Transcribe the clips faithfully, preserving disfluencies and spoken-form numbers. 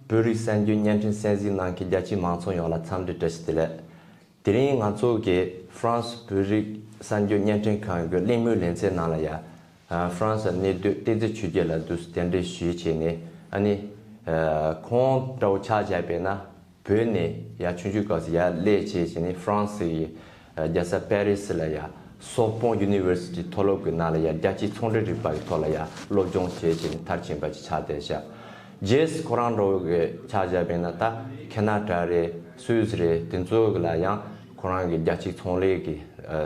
བོད་རིགས་གསར་འགྱུར་བརྙན་འཕྲིན་གསན་གཟིགས་གནང་མཁན་རྒྱ་ཆེའི་མང་ཚོགས་ཡོངས་ལ་འཚམས་འདྲི་བཀྲ་ཤིས་བདེ་ལེགས། དེ་རིང་ང་ཚོ་གིས་ཧྥ་རན་སི་བོད་རིགས་གསར་འགྱུར་བརྙན་འཕྲིན་ཁང་གི་གླེང་མོལ་ལེ་ཚན་ནང་ལ་ཡ། ཧྥ་རན་སི་གནས་སྡོད་བསྟན་འཛིན་ཆོས་རྒྱལ་ལགས་འདུག་སེ་གདན་འདྲེན་ཞུས་བྱས་ནས་ཨ་ནི། ཁོང་འདྲ་བོ་ཆ་བཞག་པས་ན། བོད་ནས་ཡར་ཆུང་ཆུང་སྐབས་སུ་ཡར་སླེབས་བྱས་བྱས་ནས་ཧྥ་རན་སི་ཡི་རྒྱལ་ས་པེ་རི་སི་ལ་ཡར་སོར་སྤོང་ཡུ་ནི་ཝར་སི་ཊི་མཐོ་སློབ་ཀྱི་ནང་ལ་ཡར་རྒྱལ་སྤྱིའི་ཚོང་འབྲེལ་རིག་པ་གི་ཐོག་ལ་ཡར་སློབ་སྦྱོང་བྱས་བྱས་ནས་མཐར་ཕྱིན་པ་ཅིག་ཆགས་བསྡད་ཤག་རྗེས་སུ་ཁོ་རང་འདྲ་བོ་གི་ཆ་བཞག་པས་ན་ད་ཁེ་ན་ཌ་རེད། སུད་སི་རེད། དེ་ཚོ་གི་ལ་ཡང་ཁོ་རང་གི་རྒྱལ་སྤྱིའི་ཚོང་ལས་ཀྱི་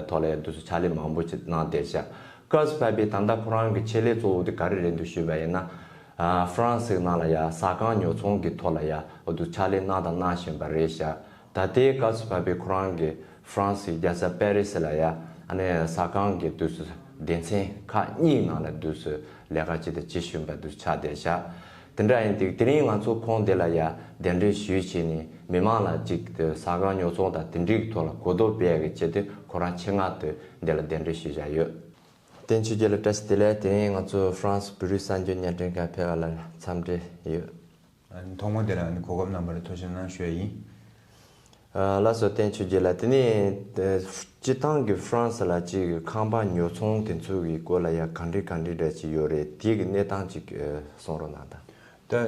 ཐོག་ལ་ཡར་དུས་སུ་ཕྱག་ལས་མང་པོ་ཅིག་གནང་བསྡད་ཤག་སྐབས་སུ་བབས་པའི་ད་ལྟ་ཁོ་རང་གི་ཆེད་ལས་གཙོ་བོ་དེ་ག་རེ་རེད་འདུག་ཞུས་པ་ཡིན་ན། ཧྥ་རན་སིའི་ནང་ལ་ཡ་ཟ་ཁང་ཉོ་ཚོང་གི་ཐོག་ལ་ཡ་འོ་འདུག་ཕྱག་ལས་གནང་དང་གནང་བཞིན་པ་རེད་ཤག་ད་ལྟའི་སྐབས་སུ་བབས་པའི་ཁོ་རང་གི་ཧྥ་རན་སིའི་རྒྱལ་ས་པེ་རི་སི་ལ་ཡ་ཨ་ནི་ཟ་ཁང་གི་དུས་སུ་སྡེ་ཚན་ཁག་གཉིས་ནང་ལ་དུས་སུ་ལས་ཀ་ཅིག་དང་ཅིག་བཞིན་པ་འདུག་ཆགས་བསྡད་ཤག་དེ་འདྲ་ཡིན་དུས་དེ་རིང་ང་ཚོ་ཁོང་འདི་ལ་ཡ་གདན་འདྲེན་ཞུས་བྱས་ནས་མི་མང་ལ་ཅིག་ཟ་ཁང་ཉོ་ཚོང་དང་དེ་འདྲའི་ཐོག་ལ་གོ་རྟོགས་སྤེལ་ཡག་གི་ཆེད་དུ་ཁོ་རང་ཆེད་མངགས་དུ་འདི་ལ་གདན་འདྲེན་ཞུས་བཞག་ཡོད། བསྟན་ཆོས་རྒྱལ་ལ་བཀྲ་ཤིས་བདེ་ལེགས། དེ་རིང་ང་ཚོ་ཧྥ་རན་སི་བོད་རིགས་གསར་འགྱུར་བརྙན་འཕྲིན་ཁང་ཕེབས་པ་ལ་འཚམས་འདྲི་ཡོད། ཐོག་མ་དེ་ལ་གོ་སྐབས་གནང་བར་ཐུགས་རྗེ་གནང་ཞུ་ཡ་ཡིན། ལགས་སོ། བསྟན་ཆོས་རྒྱལ་ལགས། དེ་ནས་སྤྱིར་བཏང་གི་ཧྥ་རན་སི་ལ་ཅིག་ཁང་པ་ཉོ་ཚོང་དེ་ཚོ་གི་སྐོར་ལ་ཡ་ག་འདྲ་ག་འདྲ་འདྲ་ཅིག་ཡོད་རེད། དེ་གི་གནས་སྟངས་ཅིག་གསུང་རོགས་གནང་དང་། ད་ཨ་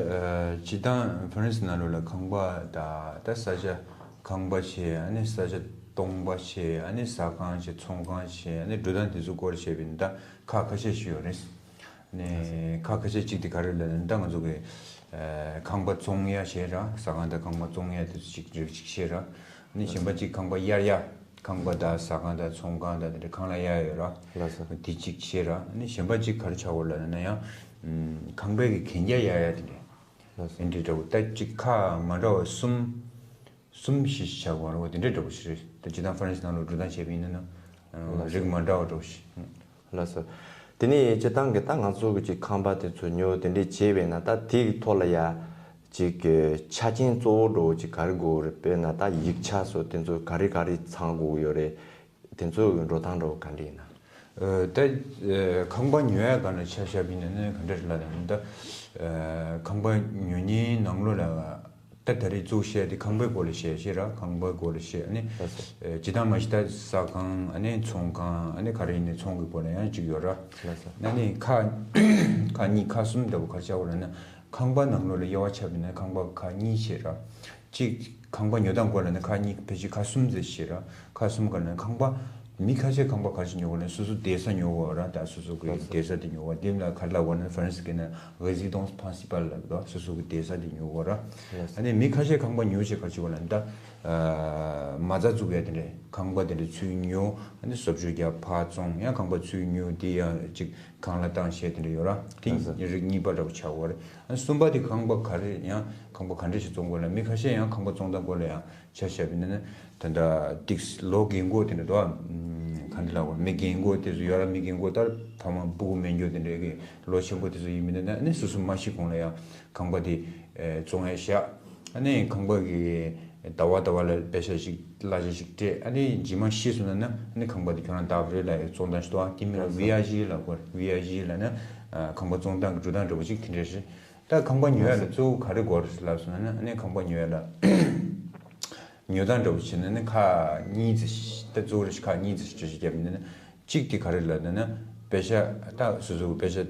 སྤྱིར་བཏང་ཧྥ་རན་སི་ནང་ལོགས་ལ་ཁང་པ་དང་ད་ས་ཆ་ཁང་པ་བྱས། ཨ་ནི་ས་ཆ་སྟོང་པ་བྱས། ཨ་ནི་ཟ་ཁང་བྱས། ཚོང་ཁང་བྱས། ཨ་ནི་འགྲོ་སྟངས་དེ་ཚོ་སྐོར་བྱས་པ་ཡིན་ན་ད་ཁག་ཁ་ཤས་ཤིག་ཡོད་རེད། ཨ་ནི་ཁག་ཁ་ཤས་གཅིག་དེ་ག་རེ་ལབ་ན་ད་ང་ཚོ་གི་ཨ་ཁང་པ་བཙོང་ཡ་བྱས་ར། ཟ་ཁང་དང་ཁང་པ་བཙོང་ཡ་དེ་ཚོ་གཅིག་རིགས་གཅིག་བྱས་ར། ཨ་ནི་གཞན་པ་གཅིག་ཁང་པ་གཡར་ཡ། ཁང་པ་དང་ཟ་ཁང་དང་ཚོང་ཁང་དང་དེ་འདྲ་ཁང་གླ་གཡར་ཡོད་ར། ལགས་སོ། དེ་གཅིག་བྱས་ར། ཨ་ནི་གཞན་པ་གཅིག་ག་རེ་ཆགས་ཡོད་ལབ་ན་ཡང་ཨམ་ཁང་པའི་གི་གན་རྒྱ་གཡར་ཡ་དེ་འདྲ། ལགས་སོ། དེ་འདྲའི་འདྲ་བོ་ད་གཅིག་ཁག་མ་འདྲ་བ་གསུམ་གསུམ་བཞི་ཞིག་ཆགས་ཡོད་ར། དེ་འདྲའི་འདྲ་བོ་ཞིག་རེད། ད་སྤྱིར་བཏང་ཧྥ་རན་སི་ནང་ལོགས་འགྲོ་སྟངས་བྱས་པ་ཡིན་ན་ན་ཨ་ལགས་སོ། རིགས་མ་འདྲ་བ་འདྲ་བོ་ཞིག་ལགས་སོ། དེ་ནས་སྤྱིར་བཏང་གི་ད་ང་ཚོ་གི་ཅིག་ཁང་པ་དེ་ཚོ་ཉོ་དེ་འདྲས་བྱས་པས་ན་ད་དེ་གི་ཐོག་ལ་ཡ་ཅིག་གི་ཆ་རྐྱེན་གཙོ་བོ་འདྲ་བོ་ཅིག་ག་རེ་དགོས་རེད། དཔེར་ན་ད་ཡིག་ཆ་སོགས་དེ་ཚོ་ག་རེ་ག་རེ་ཚང་དགོས་ཡོད་རེད། དེ་ཚོ་གི་འགྲོ་སྟངས་འདྲ་བོ་ག་འདྲ་ཡིན་ན། ཨ་ད་ཨ་ཁང་པ་ཉོ་ཡ་སྒང་ལ་ཆ་བཞག་པ་ཡིན་ན་ནི་ག་འདྲ་རེད་ལབ་ན་ད་ཨ་ཁང་པ་ཉོ་མཁན་ནང་ལོགས་ལ། ད་ད་རེས་གཙོ་བཤད་དེ་ཁང་པའི་སྐོར་ལ་བཤད་ཤེས་ར། ཁང་པའི་སྐོར་ལ་བཤད། ཨ་ནི་ལགས་སོ། ཨེ་སྤྱིར་བཏང་མ་གཞི་ད་ཟ་ཁང་ཨ་ནི་ཚོང་ཁང་ཨ་ནི་ག་རེ་ཡིན་ནའི་ཚོང་གི་སྐོར་ལ་ཡང་གཅིག་ཡོད་ར། ལགས་སོ། ཨ་ནི་ཁག་ཁག་གཉིས་ཁག་གསུམ་འདྲ་བོ་ག་རེ་ཆགས་ཡོད་ལབ་ན། ཁང་པ་ནང་ལོགས་ལ་དབྱེ་བ་ཕྱེ་བ་ཡིན་ན་ཁང་པ་ཁག་གཉིས་བྱས་ར། གཅིག་ཁང་པ་ཉོ་སྟངས་སྐོར་ལ་ནི་ཁག་གཉིས་ཕལ་ཆེར་ཁག་གསུམ་ཙམ་བྱས་ར། ཁག་གསུམ་ག་ལ་ནི་ཁང་པ་མི་ཁ་ཤས་ཁང་པ་ག་རེ་ཉོ་དགོས་ལབ་ན་སོ་སོ་བསྡད་ས་ཉོ་དགོས་ར། ད་སོ་སོ་གི་ལགས་སོ། བསྡད་ས་དེ་ཉོ་དགོས། དེ་ལ་ག་རེ་ལབ་དགོས་ན་ཧྥ་རན་སི་སྐད་ནས་résidence principale ལབ་འདུག་སོ་སོ་གི་བསྡད་ས་དེ་ཉོ་དགོས་ར། ལགས་སོ། ཨ་ནི་མི་ཁ་ཤས་ཁང་པ་ཉོ་བྱས་ག་རེ་བྱེད་དགོས་ལབ་ན་ད་ཨ་མ་རྩ་བཙུགས་ཡ་དེ་འདྲས་ཁང་པ་དེ་འདྲས་ཚུར་ཉོ། ཨ་ནི་བཟོ་བཅོས་རྒྱག་ཕར་བཙོང་། ཡང་ཁང་པ་ཚུར་ཉོ་དེ་ཡང་ཅིག་ཁང་གླ་བཏང་བྱས་དེ་འདྲས་ཡོད་ར། དེ་ལགས་སོ། རིགས་གཉིས་པ་འདྲ་བོ་ཆགས་ཡོད་རེད། ཨ་ནི་གསུམ་པ་དེ་ཁང་པ་ག་རེ་ཡང་ཁང་པ་ག་འདྲས་ཞིག་བཙོང་དགོས་ལབ། མི་ཁ་ཤས་ཡང་ཁང་པ་བཙོང་སྟངས་སྐོར་ལ་ཡང་ཆ་བཞག་པ་ཡིན་ན་ད་ལྟ་ཏིག་ལོ་རྒན་གོག་དེ་འདྲ་འདུག་ཨ། ག་འདྲ་ལབ་དགོས། མི་རྒན་གོག་དེ་ཚོ་ཡོད་ར། མི་རྒན་གོག་ལྟར་ཕ་མ་སྤུ་གུ་མེད་མཁན་དེ་འདྲའི་གི་ལོ་ཆེན་པོ་དེ་ཚོ་ཡིན་པ་ཡིན་ན་ཨ་ནི་སོ་སོ་མ་ཤི་གོང་ལ་ཡང་ཁང་པ་དེ་ཨེ་བཙོང་ཡ་བཞག་ཨ་ནི་ཁང་པ་གི་ཟླ་བ་ཟླ་བ་ལ་པེ་ཤ་ཞིག་གླ་ཆ་ཞིག་སྤྲད། ཨ་ནི་རྗེས་མ་ཤི་སོང་ན་ན་ཨ་ནི་ཁང་པ་དེ་ཁྱོད་རང་བདག་པོ་རེད་ལབ་ཡ་བཙོང་སྟངས་ཤིག་འདུག་ཨ། དེ་མིན་ལ་ལགས་སོ། ཝི་ཨར་ཇི་ལབ་དགོས། ཝི་ཨར་ཇི་ལབ་ན་ཨ་ཁང་པ་བཙོང་སྟངས་ཀྱི་འགྲོ་སྟངས་འདྲ་པོ་ཅིག་དེ་འདྲ་རེད། ད་ཁང་པ་ཉོ་ཡ་ལ་གཙོ་བོ་ག་རེ་དགོས་རེད་ལབ་སོང་ན་ཨ་ནི་ཁང་པ་ཉོ་ཡ་ལ་ཉོ་སྟངས་འདྲ་པོ་བྱས་ན་ནི་ཁག་གཉིས་ཙམ་ཞིག་ད་གཙོ་བོ་རེད། ཁག་གཉིས་ཙམ་ཞིག་འགྲེལ་བཤད་བརྒྱབ་ཡིན་ན་ནི་གཅིག་དེ་ག་རེ་ལབ་ན་ན་པེ་ཤ་ད་སོ་སོ་གི་པེ་ཤ་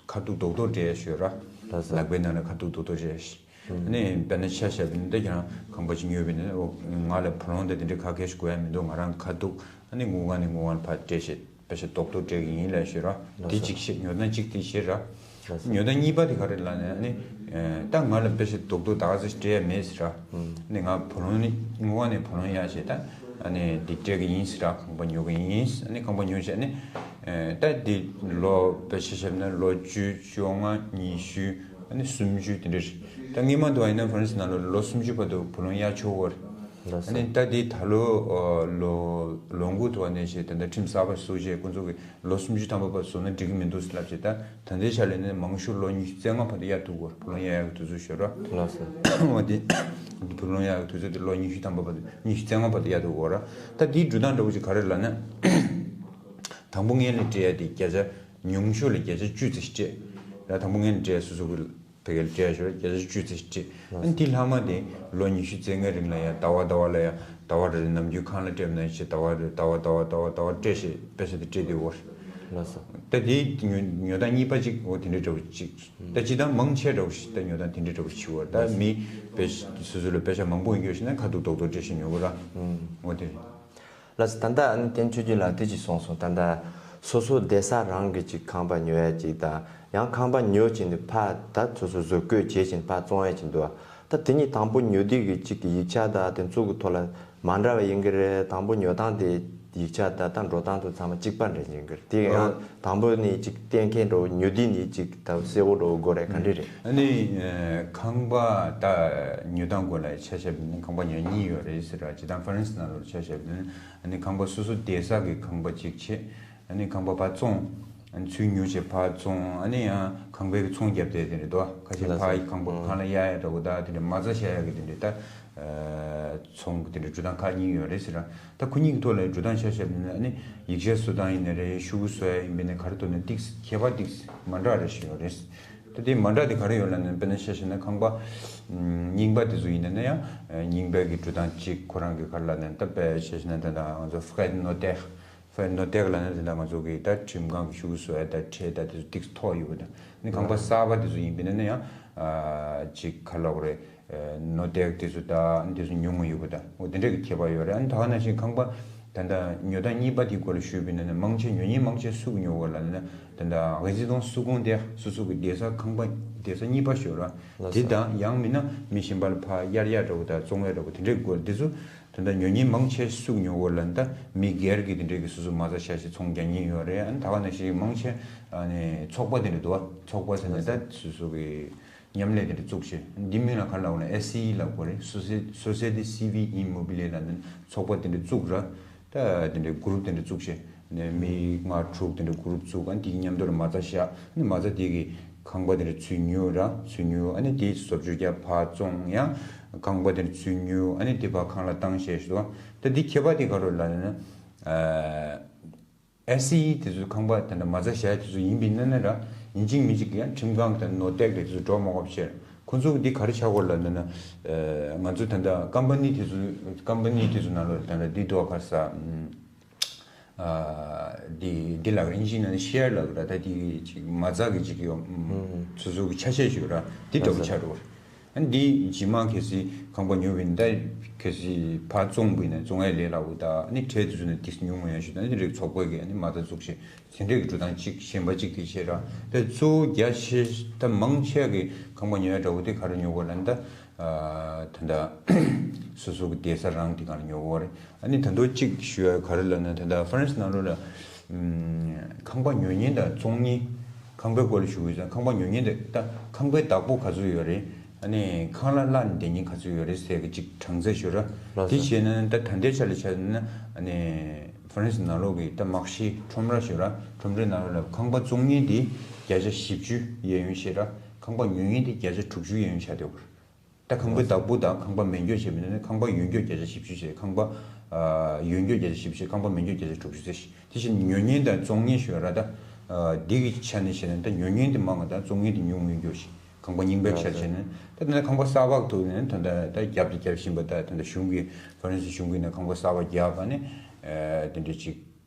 ཁ་ཐུག་རྡོག་རྡོག་སྤྲད་ཡ་ཞོར་ར། ལགས་སོ། ནག་པའི་ནང་ལ་ཁ་ཐུག་རྡོག་རྡོག་སྤྲད་ཡ་ཞིག་ཨ་ནི་དཔེར་ན་ཆ་བཞག་པ་ཡིན་ན་ད་ཁྱེད་རང་ཁང་པ་ཅིག་ཉོས་པ་ཡིན་ན་ཨོ་ང་ལ་བུ་ལོན་དང་དེ་འདྲའི་ག་གེ་ཞིག་དགོས་ཡ་མི་འདུག་ང་རང་ཁ་ཐུག་ཨ་ནི་དངུལ་ཁང་ནས་དངུལ་ཁང་ལ་ཕར་སྤྲད་བྱས། པེ་ཤ་རྡོག་རྡོག་སྤྲད་ཀྱི་ཡིན་ལབ་ཞུས་ར། ལགས་སོ། དེ་གཅིག་བཤད། ཉོ་སྟངས་གཅིག་དེ་བཤད་ར། ལགས་སོ། ཉོ་སྟངས་གཉིས་པ་དེ་ག་རེ་ལབ་ན་ཨ་ནི། ཨེ་ད་ང་ལ་པེ་ཤ་རྡོག་རྡོག་ད་ག་ཚོད་སྤྲད་ཡ་མེད་ཟེར་ར། ཨུམ། ཨ་ནི་ང་བུ་ལོན་ནི་དངུལ་ཁང་ནས་བུ་ལོན་གཡར་བྱས་ད། ཨ་ནི་འདི་སྤྲད་ཀྱི་ཡིན་ཟེར་ར། ཁང་པ་ཉོ་གི་ཡིན། ཨ་ནི་ཁང་པ་ཉོ་བྱས་ཨ་ནི། ཨེ་ད་འདི་ལོ་པེ་ཤ་བཤད་ན་ལོ་བཅུ་བཅོ་ལྔ་ཉི་ཤུ་ཨ་ནི་སུམ་ཅུ་དེ་འདྲ་རེད། ད་སྔོན་མ་དུ་བ་ཡིན་ན་ཧྥ་རན་སི་ནང་ལོ་ལོ་སུམ་ཅུ་བར་དུ་བུ་ལོན་གཡར་ཆོག་གི་རེད། ལགས་སོ། ཨ་ནི་ད་འདི་ད་ལོ་ཨ་ལོ་ལོ་འགོ་དུ་བ་ནས་བྱས་ད་ལྟ་ཁྲིམས་གསར་པ་བཟོ་བྱས་ཁོང་ཚོ་གི་ལོ་སུམ་ཅུ་ཐམ་པ་བར་བཟོ་ན་འགྲིག་གི་མི་འདུག་ལབ་བྱས། ད་ད་ལྟའི་ཆ་ལ་ནི་མང་ཤོས་ལོ་ཉི་ཤུ་རྩ་ལྔ་བར་དུ་གཡར་ཐུབ་ཀྱི་ཡོད་རེད། བུ་ལོན་གཡར་ཡག་གི་དུས་ཚོད་ཤོར་ར། ལགས་སོ། འོ་དེ་བུ་ལོན་གཡར་ཡག་གི་དུས་ཚོད་དེ་ལོ་ཉི་ཤུ་ཐམ་པ་བར་དུ་ཉི་ཤུ་རྩ་ལྔ་བར་དུ་གཡར་ཐུབ་ཀྱི་ཡོད་རེད། ད་དེའི་འགྲོ་སྟངས་འདྲ་བོ་ཅིག་ག་རེ་ལབ་ན། དང་པོ་སྔོན་ལ་སྤྲད་ཡ་དེ་བརྒྱ་ཆ་ཉུང་ཤོས་ལ་བརྒྱ་ཆ་བཅུ་ཙམ་ཞིག་སྤྲད་ར། དང་པོ་སྔོན་ལ་སྤྲད་ཡ་སོ་སོ་གི་ ཕ་གིར་སྤྲད་ཞོར་བརྒྱ་ཆ་བཅུ་ཙམ་སྤྲད། ཨ་ནི་དེ་ལྷག་མ་དེ་ལོ་ཉི་ཤུ་རྩ་ལྔའི་རིང་ལ་ཡང་ཟླ་བ་ཟླ་བ་ལ་ཡང་ཟླ་བ་རེ་རེ་ནམ་རྒྱུན་ཁང་གླ་སྤྲད་པ་ནང་བཞིན་ཟླ་བ་རེ་ཟླ་བ་ཟླ་བ་ཟླ་བ་ཟླ་བ་སྤྲད་བྱས་པེ་ས་དེ་སྤྲད་དེ་འོར། ལགས་སོ། ད་དེ་ཉོ་ཉོ་སྟངས་གཉིས་པ་གཅིག་འོ་དེ་འདྲའི་འདྲ་བོ་གཅིག་ད་སྤྱིར་བཏང་མང་ཆེ་འདྲ་བོ་ཞིག་ད་ཉོ་སྟངས་དེ་འདྲའི་འདྲ་བོ་ཞིག་འོར། ད་མི་པེ་ས་སོ་སོ་ལ་པེ་ས་མང་པོ་ཡོད་ཤེ་ན་ཁ་ཐུག་རྡོག་རྡོག་སྤྲད་བྱས་ཉོ་དགོས་ར། འོ་དེ་རེད། ལགས་སོ། ད་ལྟ་ཨ་ནི་བསྟན་ཆོས་རྒྱལ་ལགས་དེ་ཅིག་གསུངས་སོང་། ད་ལྟ་སོ་སོ་བསྡད་ས་རང་གི་ཅིག་ཁང་པ་ཉོ་ཡ་ཅིག་དང་ཡང་ཁང་པ་ཉོ་བྱས་ནས་ཕར་ད་སོ་སོ་བཟོ་བཀོད་བྱས་བྱས་ནས་ཕར་བཙོང་ཡ་ཅིག་འདུག་ད་དེ་གཉིས་དང་པོ་ཉོ་དུས་ཀྱི་ཅིག་གི་ཡིག་ཆ་དང་དེ་ཚོ་གི་ཐོག་ལ་མ་འདྲ་བ་ཡིན་གྱི་རེད། དང་པོ་ཉོ་སྟངས་དེ་ཡིག་ཆ་དང་ད་འགྲོ་སྟངས་དེ་ཚང་མ་གཅིག་པ་འདྲ་ཡིན་གྱི་རེད། དེ་ཡང་དང་པོ་ནས་ཅིག་གཏན་འཁེལ་འགྲོ་ཉོ་དུས་ནས་ཅིག་ད་གསལ་བོ་འགྲོ་དགོས་རེད་ག་འདྲ་རེད། ཨ་ནི་ཁང་པ་ད་ཉོ་སྟངས་སྐོར་ལ་ཆ་བཞག་ན་ཁང་པ་ཉོ་གཉིས་ཡོད་རེད་ཟེར་ར། སྤྱིར་བཏང་ཧྥ་རན་སི་ནང་ལོགས་ཆ་བཞག་ན་ཨ་ནི་ཁང་པ་སོ་སོ་བསྡད་ས་གི་ཁང་པ་གཅིག་བྱས། ཨ་ནི་ཁང་པ་ཕར་བཙོང་། ཨ་ནི་ཚུར་ཉོ་བྱས་ཕར་བཙོང་། ཨ་ནི་ཡང་ཁང་པའི་གི་ཚོང་རྒྱབ་དེ་དེ་འདྲ་འདུག་ཁ་ཤས་ཕར་ཁང་པ་ཁང་གླ་གཡར་ཡ་འདྲ་བོ་ད་དེ་འདྲ་མ་རྩ་བཞག་ཡ་གི་དེ་འདྲ་ད་ཚོང་གི་དེ་འདྲ་འགྲོ་སྟངས་ཁག་གཉིས་ཡོད་རེད་ཟེར་ར། ད་ཁོ་གཉིས་ཀྱི་ཐོག་ལ་འགྲོ་སྟངས་ཆ་བཞག་ན་ཨ་ནི་ཡིག་ཆ་བཟོ་སྟངས་ཡིན་ན་རེད། ཤོག་གུ་བཟོ་ཡ་ཡིན་པ་ཡིན་ན་ག་རེ་འདུག་ན་ཏིག་ཁྱད་པར་ཏིག་མ་འདྲ་རེ་ཞིག་ཡོད་རེད། ད་དེ་མ་འདྲ་དེ་ག་རེ་ཡོད་ལབ་ན་དཔེར་ན་ཆ་བཞག་ན་ཁང་པ་རྙིང་པ་དེ་ཚོ་ཡིན་ན་ན་ཡང་རྙིང་པའི་གི་འགྲོ་སྟངས་གཅིག་ཁོ་རང་གི་ག་རེ་ལབ་ན་ད་དཔེ་ཆ་བཞག་ན་ད་ང་ཚོ་ཧྥེ་ནོ་ཏེག་ཧྥེ་ནོ་ཏེག་ལབ་ན་དེ་འདྲ་ང་ཚོ་གི་ད་ཁྲིམས་ཁང་གི་ཤོག་གུ་བཟོ་ཡ་ད་ཁྲལ་ད་དེ་ཚོ་ཏིག་ཐོག་ཡོད་པ་དང་ནི་ཁང་པ་གསར་པ་དེ་ཚོ་ཡིན་པ་ཡིན་ན་ན་ཡང་ཅིག་ག་རེ་ལབ་དགོས་རེད། ནོ་ཏེག་དེ་ཚོ་ད་དེ་ཚོ་ཉུང་ངུ་ཡོད་པ་དང་འོ་དེ་འདྲ་གི་ཁྱད་པར་ཡོད་རེད། ཨ་ནི་ད་ག་ནང་བཞིན་ཁང་པ་ད་ལྟ་ཉོ་སྟངས་གཉིས་པ་དེའི་སྐོར་ལ་ཞུས་པ་ཡིན་ན་ན་མང་ཆེ་ཉོ་མཁན་མང་ཆེ་སུ་གིས་ཉོ་དགོས་ལབ་ན་ད་ལྟ་རེ་ཛི་དོན་སུ་ཀུང་དེ་སོ་སོ་གི་བསྡད་ས་ཁང་པ་བསྡད་ས་གཉིས་པ་ཞོར་ར་དེ་དང་ཡང་མིན་ན་མི་གཞན་པ་ལ་ཕར་གཡར་ཡ་འདྲ་བོ་དང་བཙོང་ཡ་འདྲ་བོ་དེ་འདྲའི་སྐོར་དེ་ཚོ། དེ་འདྲ་ཉོ་མཁན་མང་ཆེ་ཤོས་ཉོ་དགོས་ལབ་ན་ད་མི་སྒེར་གྱི་དེ་འདྲའི་གི་སོ་སོ་མ་རྩ་བཞག་བྱས་ཚོང་རྒྱག་མཁན་ཡོད་རེད། ཨ་ནི་ད་ག་ནང་བཞིན་མང་ཆེ་ཨ་ནི་ཚོགས་པ་དེ་འདྲ་འདུག་བ། ཚོགས་པ་ཟེར་ནས་ད་སོ་སོ་གི་མཉམ་ལས་དེ་འདྲ་བཙུགས་བྱས་འདི་མིང་ལ་ག་རེ་ལབ་དགོས་ན་ཨེ་སི་ཨི་ལབ་དགོས་རེད། སོ་སི་སོ་སི་ཏི་སི་ཝི་ལ་ཨིམ་མོ་བི་ལི་ལབ་ནས་ཚོགས་པ་དེ་འདྲ་བཙུགས་ར་ད་དེ་འདྲའི་གུ་རུབ་དེ་འདྲ་བཙུགས་བྱས་ནས་མི་ལྔ་དྲུག་དེ་འདྲ་གུ་རུབ་བཙུགས། ཨ་ནི་དེ་གི་མཉམ་དུ་ལ་མ་རྩ་བཞག་ནི་མ་རྩ་དེ་གི་ཁང་པ་དེ་འདྲ་ཚུར་ཉོས་ར་ཚུར་ཉོས། ཨ་ནི་དེ་བཟོ་བཅོས་རྒྱག་ཕར་བཙོང་ཡང་ཁང་པ་དེ་འདྲ་ཚུར་ཉོས། ཨ་ནི་དེ་ཕར་ཁང་གླ་བཏང་བྱས་ཞུ། ད་འདི་ཁྱད་པར་དེ་ག་རེ་ལབ་ན་ཨ་ཨེ་སི་ཨི་དེ་ཚོ་ཁང་པ་དེ་འདྲ་མ་རྩ་བཞག་དེ་ཚོ་ཡིན་པ་ཡིན་ན་ན་ར་ཡིན་གཅིག་མིན་གཅིག་ཡང་ཁྲིམས་ཁང་དང་ནོ་ཏེག་དེ་ཚོ་འགྲོ་མ་དགོས་པ་བྱས་ཁོ་ཚོ་གི་འདི་ག་རེ་ཆགས་དགོས་ལབ་ན་ན་ང་ཚོ་ད་ལྟ་ཀམ་པ་ནི་དེ་ཚོ་ཀམ་པ་ནི་དེ་ཚོ་ནང་ལོགས་ད་ལྟ་འདི་འདུག་ག་ས། འདི་འདི་ལ་ཨིན་ཇི་ནང་ཤེར་ལ་ར་ད་འདི་ཅིག་མ་རྩ་གི་ཅིག་ཡོད། སོ་སོ་གི་ཆ་ཤས་ཤིག་ར་འདི་འདྲ་བོ་ཆགས་འགྲོ། ཨ་འདི་རྗེས་མ་གལ་སྲིད་ཁང་པ་ཉོ་བ་ཡིན་ད་གལ་སྲིད་ཕར་བཙོང་བ་ཡིན་ན་བཙོང་ཡ་ལས་སླ་བོ་ད་ཨ་ནི་ཁྲལ་དེ་ཚོ་ནི་ཏིག་ཉུང་ངུ་ཡང་ཞུ་ད་ཨ་ནི་རིགས་ཚོགས་པ་གི་ཨ་ནི་མ་རྩ་བཙུགས་བྱས་དེ་འདྲའི་གི་འགྲོ་སྟངས་གཅིག་གཞན་པ་གཅིག་དེ་བྱས་ར་ད་གཙོ་བོ་རྒྱ་ཆེ་ད་མང་ཆེ་གི་ཁང་པ་ཉོ་ཡ་འདྲ་བོ་དེ་ག་རེ་ཉོ་དགོས་ལབ་ན་ད། ད་ལྟ་སོ་སོ་གི་བསྡད་ས་རང་དེ་གང་ཉོ་དགོས་རེད། ཨ་ནི་ད་དུང་གཅིག་ཞུ་ཡ་ག་རེ་ལབ་ན་ད་ལྟ་ཧྥ་རན་སི་ནང་ལོགས་ལ་ཁང་པ་ཉོ་མཁན་དང་བཙོང་མཁན་ཁང་པའི་སྐོར་ལ་ཞུ་དགོས་ཙང་ཁང་པ་ཉོ་མཁན་དེ་ད་ཁང་པའི་བདག་པོ་ག་ཚོད་ཡོད་རེད། ཨ་ནི་ཁང་གླ་གླ་ནས་བསྡད་མཁན་ག་ཚོད་ཡོད་རེད་ཟེར་གི་གཅིག་གྲངས་ཚད་ཞུ་ར་དེ་བྱས་ན་ད་ད་ལྟའི་ཆ་ལ་ཆ་ན་ཨ་ནི་ཧྥ་རན་སི་ནང་ལོགས་ཀྱི་ད་དམག་ཤེད་ཁྲོམ་ར་ཞུ་ར་ཁྲོམ་རའི་ནང་ལོགས་ལ་ཁང་པ་བཙོང་མཁན་དེ་བརྒྱ་ཆ་བཞི་བཅུ་གཡས་གཡོན་བྱས་ར་ཁང་པ་ཉོ་མཁན་དེ་བརྒྱ་ཆ་དྲུག་ཅུ་གཡས་གཡོན་ཆགས་བསྡད་ཡོད་རེད། ད་ཁང་པའི་བདག་པོ་དང་ཁང་པ་མེ་སྒྱོགས་བྱས་པ་ཡིན་ན་ཁང་པ་ཡོན་སྒྱོགས་བརྒྱ་ཆ་བཞི་བཅུ་བྱས། ཁང་པ་ཨ་ཡོན་སྒྱོགས་བརྒྱ་ཆ་བཞི་བཅུ་བྱས། ཁང་པ་མེ་སྒྱོགས་བརྒྱ་ཆ་དྲུག་ཅུ་བྱས། དེ་བཞིན་ཉོ་མཁན་དང་བཙོང་མཁན་ཞུ་བ་ར་ད་ཨ་འདི་གི་ཆ་ནས་བཤད་ན་ད་ཉོ་མཁན་དེ་མང་བ་དང་བཙོང་མཁན་དེ་ཉུང་ཉུང་སྐྱོ་ཞིང་ཁང་པ་རྙིང་པའི་ཆ་བྱས་ན་ད་ད་ནི་ཁང་པ་གསར་པ་ཐུག་ནས་ད་ད་ད་རྒྱབ་ཏུ་རྒྱབ་བཞིན་པ་ད་ད་ད་གཞུང་གི་ཧྥ་རན་སི་གཞུང་གི་ནས་ཁང་པ་གསར་པ་རྒྱག་པ་ནི་ཨ་དེ་འདྲ་ཅིག་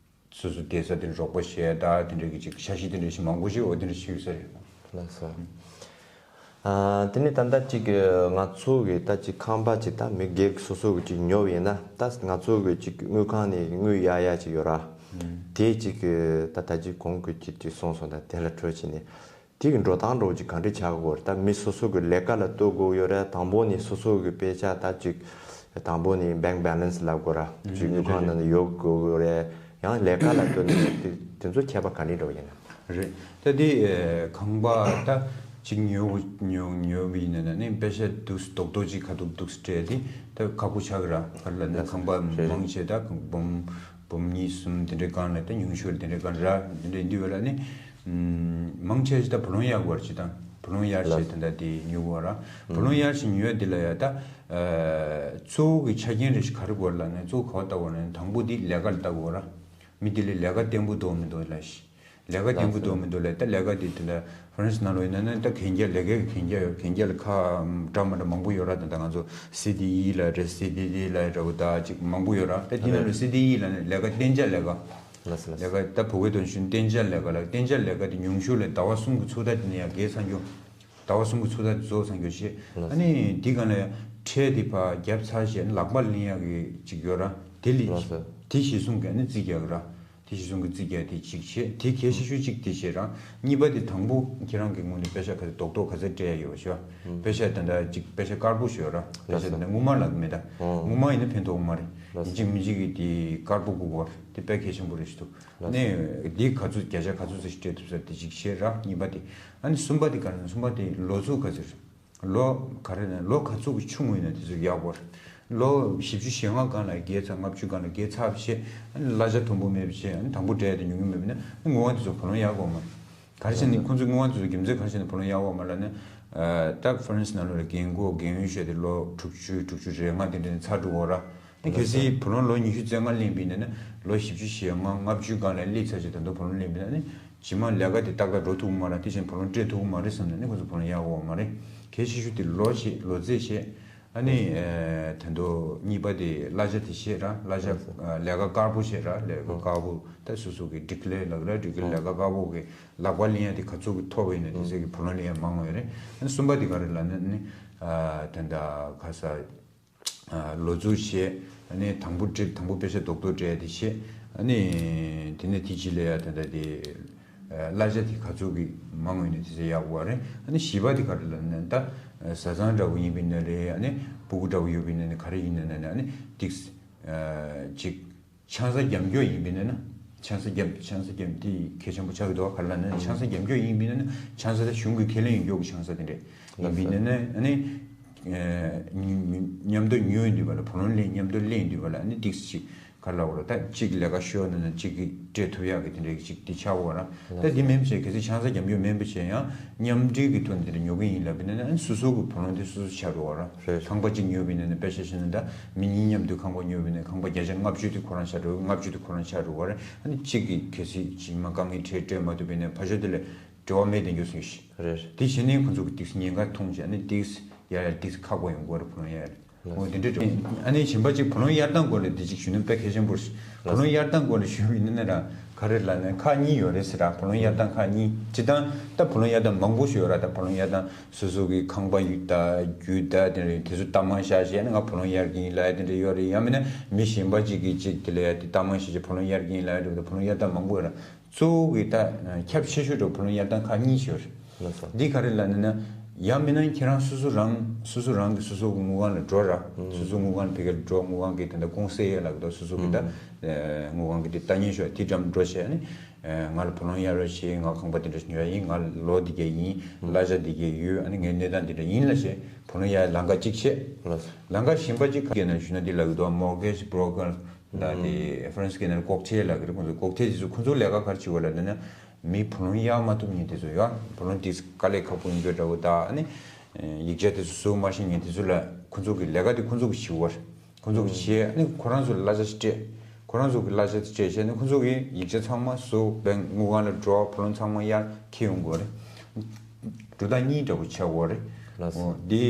སོ་སོ་བསྡད་ས་དེ་རོགས་པ་བྱས་ད་དེ་འདྲ་གི་ཅིག་འཆར་གཞི་དེ་འདྲ་ཞིག་མང་པོ་ཞིག་འོ་དེ་འདྲ་ཞིག་ཡོད་ས་རེད། ལགས་སོ། ཨ་དེ་ནས་ད་ལྟ་ཅིག་ང་ཚོ་གི་ད་ཅིག་ཁང་པ་ཅིག་ད་མི་སྒེར་སོ་སོ་གི་ཅིག་ཉོ་བ་ཡིན་ན་ད་ང་ཚོ་གི་ཅིག་དངུལ་ཁང་ནས་དངུལ་གཡར་ཡ་ཅིག་ཡོད་ར། དེ་ཅིག་ད་ད་ཅིག་གོང་གི་ཅིག་ཅིག་གསུངས་སོང་ད་དེ་ལ་འཕྲོས་ཕྱིན་ནས། དེ་གི་འགྲོ་སྟངས་འདྲ་བོ་ཅིག་ག་འདྲ་བྱ་དགོས་རེད། ད་མི་སོ་སོ་གི་ལས་ཀ་ལ་གཏོད་དགོས་ཡོད་རེད། དང་པོ་ནས་སོ་སོ་གི་དཔེ་ཆ་ད་ཅིག་དང་པོ་ནས་bank balance་ལབ་དགོས་ར་ཅིག་དངུལ་ཁང་ནང་ཡོད་དགོས་ཡོད་རེད། ཡང་ལས་ཀ་ལ་གཏོད་ནས་དེ་དེ་ཚོ་ཁྱད་པར་ག་འདྲ་འདྲ་བོ་ཡིན་ན། རེད། ད་དེ་ཁང་པ་ད་ཅིག་ཉོ་ཉོ་ཉོ་བ་ཡིན་ན་ནི་དཔེ་ཆ་འདུག་རྡོག་རྡོག་ཅིག་ཁ་ཐུག་འདུག་སྤྲད་དེ་ད་ཁག་པོ་ཆགས་གི་ར་ག་རེ་ལབ་ན་ཁང་པ་མང་ཆེ་ད་སྦོམ་སྦོམ་གཉིས་གསུམ་དེ་འདྲའི་སྒང་ལ་ད་ཉུང་ཤོས་དེ་འདྲའི་སྒང་ར་དེ་འདྲ་ཡིན་དུས་བས་ལ་ནི། མང་ཆེ་ཞིག་ད་བུ་ལོན་གཡར་དགོས་རེད། ཅིག་དང་བུ་ལོན་གཡར་བྱས་ད་ལྟ་དེ་ཉོ་དགོས་ར། བུ་ལོན་གཡར་བྱས་ཉོ་ཡ་དེ་ལ་ཡ་ད་གཙོ་བོ་གི་ཆ་རྐྱེན་རེ་ཞིག་ག་རེ་དགོས་རེད་ལབ་ན་གཙོ་བོ་ག་པར་ལྟ་དགོས་རེད་ན་དང་པོ་དེ་ལས་ཀ་ལ་ལྟ་དགོས་ར། མི་དེ་ལ་ལས་ཀ་བརྟན་པོ་འདུག་མི་འདུག་ལབ་ཤིག་ལས་ཀ་འགྲིག་གི་འདུག་མི་འདུག་ལ། ད་ལས་ཀ་དེ་དེ་ལ་ཧྥ་རན་སི་ནང་ལ་ཡིན་ན་ན་ད་གན་རྒྱ་ལས་ཀའི་གན་རྒྱ་ཡོད། གན་རྒྱ་ལ་ཁག་འདྲ་མ་འདྲ་མང་པོ་ཡོད་ར། ད་ད་ང་ཚོ་སི་ཌི་ཨི་ལ་རེད། སི་ཌི་ཌི་ལ་འདྲ་བོ་ད་ཅིག་མང་པོ་ཡོད་ར། ད་དེ་ནང་ལ་སི་ཌི་ཨི་ལ་ནི་ལས་ཀ་གཏན་འཇགས་ལས་ཀ། ལགས་སོ་ལགས་ལས་ཀ་ད་བོད་སྐད་དུ་ཞུ་ན་གཏན་འཇགས་ལས་ཀ་ལ། གཏན་འཇགས་ལས་ཀ་དེ་ཉུང་ཤོས་ལ་ཟླ་བ་གསུམ་གྱི་ཚོགས་ཟླ་དེ་ནས་ཡར་བརྒལ་ཚར་རྒྱུ། ཟླ་བ་གསུམ་གྱི་ཚོགས་ཟླ་དེ་རྫོགས་ཚར་རྒྱུ་བྱས། ལགས་སོ། ཨ་ནི་དེ་ག་ལ་ཁྲལ་དེ་ཕར་བརྒྱབ་ཚར་བྱས་ལག་པ་ལེན་ཡག་གི་ཅིག་ཡོད་ར། དེ་ལས་ལགས་སོ། དེ་གཞི་བཟུང་གི་ཨ་ནི་རྩིས་རྒྱག་གི་ར། དེ་གཞི་བཟུང་གི་རྩིས་རྒྱག་དེ་གཅིག་བྱས། དེ་གལ་ཆེ་ཤོས་གཅིག་དེ་བྱས་ར། གཉིས་པ་དེ་དང་པོ་ཁྱེད་རང་གི་ངོས་ནས་པེ་ཤ་ག་ཚོད་རྡོག་རྡོག་ག་ཚོད་སྤྲད་ཡ་ཡོད་པ་ཤོད། ཨུམ། པེ་ཤ་ད་ལྟ་གཅིག་པེ་ཤ་དཀར་པོ་ཤོད་ར། པེ་ཤ་ད་ལྟ་དངུལ་སྨར་ལག་མེད་ད། ཨོ། དངུལ་སྨར་ཡིན་ན་ཕན་ཐོགས་མ་རེད། ལགས་སོ། ཡིན་གཅིག་མིན་གཅིག་གི་དེ་དཀར་པོ་དགོས་པ་དེ་དཔེ་གལ་ཆེན་པོ་རེད་ཤི་འདུག། ལགས་སོ། ནས་དེ་ག་ཚོད་བརྒྱ་ཆ་ག་ཚོད་ཙམ་ཞིག་སྤྲད་ཐུབ་ས་དེ་གཅིག་བྱས་ར། གཉིས་པ་དེ། ཨ་ནི་གསུམ་པ་དེ་ག་རེ་ཟེར། གསུམ་པ་དེ་ལོ་ཚོད་ག་ཚོད་རེད། ལོ་ག་རེ་ན་ལོ་ག་ཚོད་ཀྱི་ཆུང་ངུ་ཡིན་ན་དེ་ཚོ་ཡག་པོ་རེད། ལོ་བཞི་བཅུ་ཞེ་ལྔ་སྒང་ལ་བརྒལ་ཚར། ལྔ་བཅུ་སྒང་ལ་བརྒལ་ཚར་བྱས། ཨ་ནི་གླ་ཆ་མཐོན་པོ་མེད་པ་བྱས། ཨ་ནི་དང་པོ་སྤྲད་དེ་ཉུང་ཉུང་མེད་པ་ན་ཨ་ནི་དངུལ་ཁང་དེ་ཚོ་བུ་ལོན་གཡར་དགོས་མ་རེད། ག་རེ་བྱས་ནས་ཁོང་ཚོའི་དངུལ་ཁང་དེ་ཚོ་རྒྱུ་མཚན་ག་རེ་བྱས་ནས་བུ་ལོན་གཡར་དགོས་མ་རེད་ལབ་ན། ཨ་ད་ཧྥ་རན་སི་ནང་ལོགས་ལ་རྒན་རྒོན་རྒན་ཡོལ་བྱས་ཏེ་ལོ་དྲུག་ཅུ་དྲུག་ཅུ་རེ་ལྔ་དེ་འདྲ་ནས་ཚར་འགྲོ་གི་ཡོད་ར། ཨ་གལ་སྲིད་བུ་ལོན་ལོ་ཉི་ཤུ་རྩ་ལྔ་ལེན་པ་ཡིན་ན་ནི་ལོ་བཞི་བཅུ་ཞེ་ལྔ་ལྔ་བཅུ་སྒང་ལ་སླེབས་ཚར་རྗེས་ད་དུང་བུ་ལོན་ལེན་པ་ཡིན་ན་ནི་རྗེས་མ་ལས་ཀ་དེ་ཏག་ཏག་འགྲོ་ཐུབ་ཀྱི་མ་རེད། དེ་བཞིན་བུ་ལོན་སྤྲད་ཐུབ་ཀྱི་མ་རེད་བསམ་ནས་ནི་ཁོ་ཚོ་བུ་ལོན་གཡར་དགོས་མ་རེད། གལ་ཆེ་ཤོས་དེ་ལོ་བྱས། ལོ་ཚད་བྱས། ཨ་ནི་ཨེ་ད་དུང་གཉིས་པ་དེ་གླ་ཆ་དེ་བྱས་ར། གླ་ཆ་ལགས་སོ། ཨ་ལས་ཀ་དཀར་པོ་བྱས་ར། ལས་ཀ་ཨོ། དཀར་པོ་ད་སོ་སོ་གི་ཌི་ཀི་ལེར་ལབ་ར། ཌི་ཀི་ལེར་ལས་ཀ་དཀར་པོ་གི་ལག་པ་ལེན་ཡ་དེ་ག་ཚོད་ཀྱི་ཐོབ་པ་ཡིན་ན་དེ་ཚོད་ཀྱི་བུ་ལོན་ལེན་ཡ་མང་བ་ཡོད་རེད། ཨ་ནི་གསུམ་པ་དེ་ག་རེ་ལབ་ན་ནི་ཨ་ད་ལྟ་ག་ས། ལོ་ཚོད་བྱས། ཨ་ནི་དང་པོ་སྤྲད། དང་པོ་པེ་ཤ་རྡོག་རྡོག་སྤྲད་དེ་བྱས། ཨ་ནི་དེ་ནས་དེ་རྗེས་ལ་ཡ་ད་ལྟ་དེ་གླ་ཆ་དེ་ག་ཚོད་ཀྱི་མང་ངོས་ནས་དེ་ཚོ་ཡག་པོ་རེད། ཨ་ནི་བཞི་པ་དེ་ག་རེ་ལབ་ན་ད་བཟའ་ཚང་འདྲ་བོ་ཡིན་པ་ཡིན་ན་རེད། ཨ་ནི་སྤུ་གུ་འདྲ་བོ་ཡོད་པ་ཡིན་ན་ནི་ག་རེ་ཡིན་ན་ན་ཨ་ནི་ཏིག་ཅིག་ཆང་ས་རྒྱབ་སྐྱོར་ཡིན་པ་ཡིན་ན་ན། ཆང་ས་རྒྱབ། ཆང་ས་རྒྱབ་དེ་གལ་ཆེན་པོ་ཆགས་ཀྱི་འདུག། ག་རེ་ལབ་ན་ཆང་ས་རྒྱབ་སྐྱོར་ཡིན་པ་ཡིན་ན་ན་ཆང་ས་དེ་གཞུང་གི་ཁས་ལེན་ཡོད་རྒྱུ་གི་ཆང་ས་དེ་འདྲས་ཡིན་པ་ཡིན་ན་ན། ཨ་ནི་ཨ་ཉུ་ཉུ་མཉམ་དུ་ཉོས་ཡོང་དུས་བ་ལ། བུ་ལོན་ལེན་མཉམ་དུ་ལེན་ཡོང་དུས་བ་ལ་ཨ་ནི་ཏིག་ཅིག་ག་རེ་ལབ་དགོས་རེད། ད་གཅིག་ལས་ཀ་ཤོར་ན་ན་གཅིག་གིས་སྤྲད་ཐུབ་ཡག་གི་དེ་འདྲའི་གཅིག་དེ་ཆགས་དགོས་ར། ད་དེ་མིན་པ་བྱས། གལ་སྲིད་ཆང་ས་རྒྱབ་སྐྱོར་མིན་པ་བྱས་ཡང་མཉམ་འབྲེལ་གྱི་ཐོག་ནས་དེ་འདྲ་ཉོ་གི་ཡིན་ལབ་པ་ཡིན་ན་ཨ་ནི་སོ་སོ་གི་བུ་ལོན་དེ་སོ་སོ་ཆགས་འགྲོ་བ་ར། རེད། ཁང་པ་གཅིག་ཉོས་པ་ཡིན་ན་ནི་དཔེ་ཆ་བཞག་ན་ད་མི་གཉིས་མཉམ་དུ་ཁང་པ་ཉོས་པ་ཡིན་ན་ཁང་པ་བརྒྱ་ཆ་ལྔ་བཅུ་དེ་ཁོ་རང་ཆགས་འགྲོ། ལྔ་བཅུ་དེ་ཁོ་རང་ཆགས་འགྲོ་བ་རེད། ཨ་ནི་གཅིག་གིས་གལ་སྲིད་རྗེས་མ་དཀའ་ངལ་འཕྲད་སྤྲད་མ་ཐུབ་པ་ཡིན་ན་ཕར་ཕྱོགས་དེ་ལ་འབྲེལ་བ་མེད་དེ་འགྱུར་སོང་ཞིག། རེད། དེ་བྱས་ནས་ཁོ་ཚོ་གི་ཏིག་ཉེན་ཁ་མཐོང་བྱས། ཨ་ནི་ཏིག་ཡར་ཡར་ཏིག་ཁག་པོ་ཡོང་གི་རེད། བུ་ལོན་གཡར། འོ་དེ་འདྲ་འགྲོ། ཨ་ནི་གཞན་པ་གཅིག་བུ་ལོན་གཡར་སྟངས་སྐོར་ལ་དེ་གཅིག་ཞུས་ན་དཔེ་གལ་ཆེན་པོ་རེད། བུ་ལོན་གཡར་སྟངས་སྐོར་ལ་ཞུས་པ་ཡིན་ན་ར་ག་རེ་ལབ་ན་ཁག་གཉིས་ཡོད་རེད་ཟེར་ར། བུ་ལོན་གཡར་སྟངས་ཁག་གཉིས། སྤྱིར་བཏང་ད་བུ་ལོན་གཡར་སྟངས་མང་པོ་ཞིག་ཡོད་ར། ད་བུ་ལོན་གཡར་སྟངས་སོ་སོ་གི་ཁང་པ་ཡོད་ད་རྒྱུ་ད་དེ་འདྲ་དེ་ཚོ་གཏའ་མ་བཞག་བྱས་ཨ་ནི་ང་བུ་ལོན་གཡར་གྱི་ཡིན་ལབ་ཡ་དེ་འདྲ་ཡོད་རེད། ཡང་མིན་ན་མི་གཞན་པ་གཅིག་གིས་གཅིག་དེ་ལ་ཡ་དེ་གཏའ་མ་བཞག་བྱས་བུ་ལོན་གཡར་གྱི་ཡིན་ལབ་ཡ་དེ་འདྲ་བུ་ལོན་གཡར་སྟངས་མང་པོ་ཡོད་ར། གཙོ་བོ་གི་ད་ཁྱབ་ཆེ་ཤོས་འགྲོ་བུ་ལོན་གཡར་སྟངས་ཁག་གཉིས་ཤིག་ཡོད་རེད། ལགས་སོ། འདི་ག་རེ་ལབ་ན་ན། ཡང་མིན་ན་ཁྱེད་རང་སོ་སོ་རང་སོ་སོ་རང་གི་སོ་སོ་གི་དངུལ་ཁང་ལ་འགྲོ་ར། ཨུམ། སོ་སོ་དངུལ་ཁང་ལ་ཕ་གིར་འགྲོ། དངུལ་ཁང་གི་ད་ལྟ་གོང་གསལ་ཡས་ལབ་ཀྱི་འདུག། སོ་སོ་གི་ད་ཨུམ། ཨེ་དངུལ་ཁང་གི་དེ་ལྟ་ཉན་ཤོག་དེ་འགྲམ་འགྲོ་བྱས་ཨ་ནི་ཨེ་ང་ལ་བུ་ལོན་གཡར་རོགས་བྱེད། ང་ཁང་པ་དེ་འདྲ་ཞིག་ཉོ་ཡ་ཡིན། ང་ལོ་འདི་གས་ཡིན། ཨུམ། གླ་ཆ་འདི་གས་ཡོད། ཨ་ནི་ངའི་གནས་སྟངས་འདི་འདྲ་ཡིན་ལབ་བྱས་བུ་ལོན་གཡར་ལམ་ཁ་གཅིག་བྱས། ལགས་སོ། ལམ་ཁ་གཞན་པ་གཅིག་ག་རེ་ན་ཞུས་ན་འདི་ལབ་ཀྱི་འདུག། མོར་གེཇ་བྷི་རོ་ཀར། ད་དེ་ཧྥ་རན་སི་སྐད་ནང་ལ་ཀོག་ཊེལ་ལབ་ཀྱི་རེད། ཁོང་ཚོ་ཀོག་ཊེལ་དེ་ཚོ་ཁོང་ཚོ་ལས་ཀ་ག་རེ་བྱེད་པ་ལབ་ན་ན། མི་བུ་ལོན་གཡར་མ་ཐུབ་མཁན་དེ་ཚོ་ཡོད། བུ་ལོན་དེ་དཀའ་ལས་ཁག་པོ་ཡིན་པའི་འདྲ་བོ་དང་ཨ་ནི་ཡིག་ཆ་དེ་ཚོ་བཟོ་མ་ཤེས་མཁན་དེ་ཚོ་ལ་ཁོང་ཚོ་གི་ལས་ཀ་དེ་ཁོང་ཚོ་གི་བྱེད་པ་རེད། ཁོང་ཚོ་གི་བྱེད། ཨ་ནི་ཁོ་རང་ཚོ་ལ་གླ་ཆ་ཞིག་སྤྲད། ཁོ་རང་ཚོ་གི་གླ་ཆ་དེ་སྤྲད་བྱས་ནས་ཁོང་ཚོ་གི་ཡིག་ཆ་ཚང་མ་བཟོ། བྷེང་དངུལ་ཁང་ལ་འགྲོ། བུ་ལོན་ཚང་མ་གཡར་འཁྱེར་ཡོང་དགོས་རེད། འགྲོ་སྟངས་གཉིས་འདྲ་བོ་ཆགས་ཡོད་རེད། ལགས་སོ། འོ་འདི་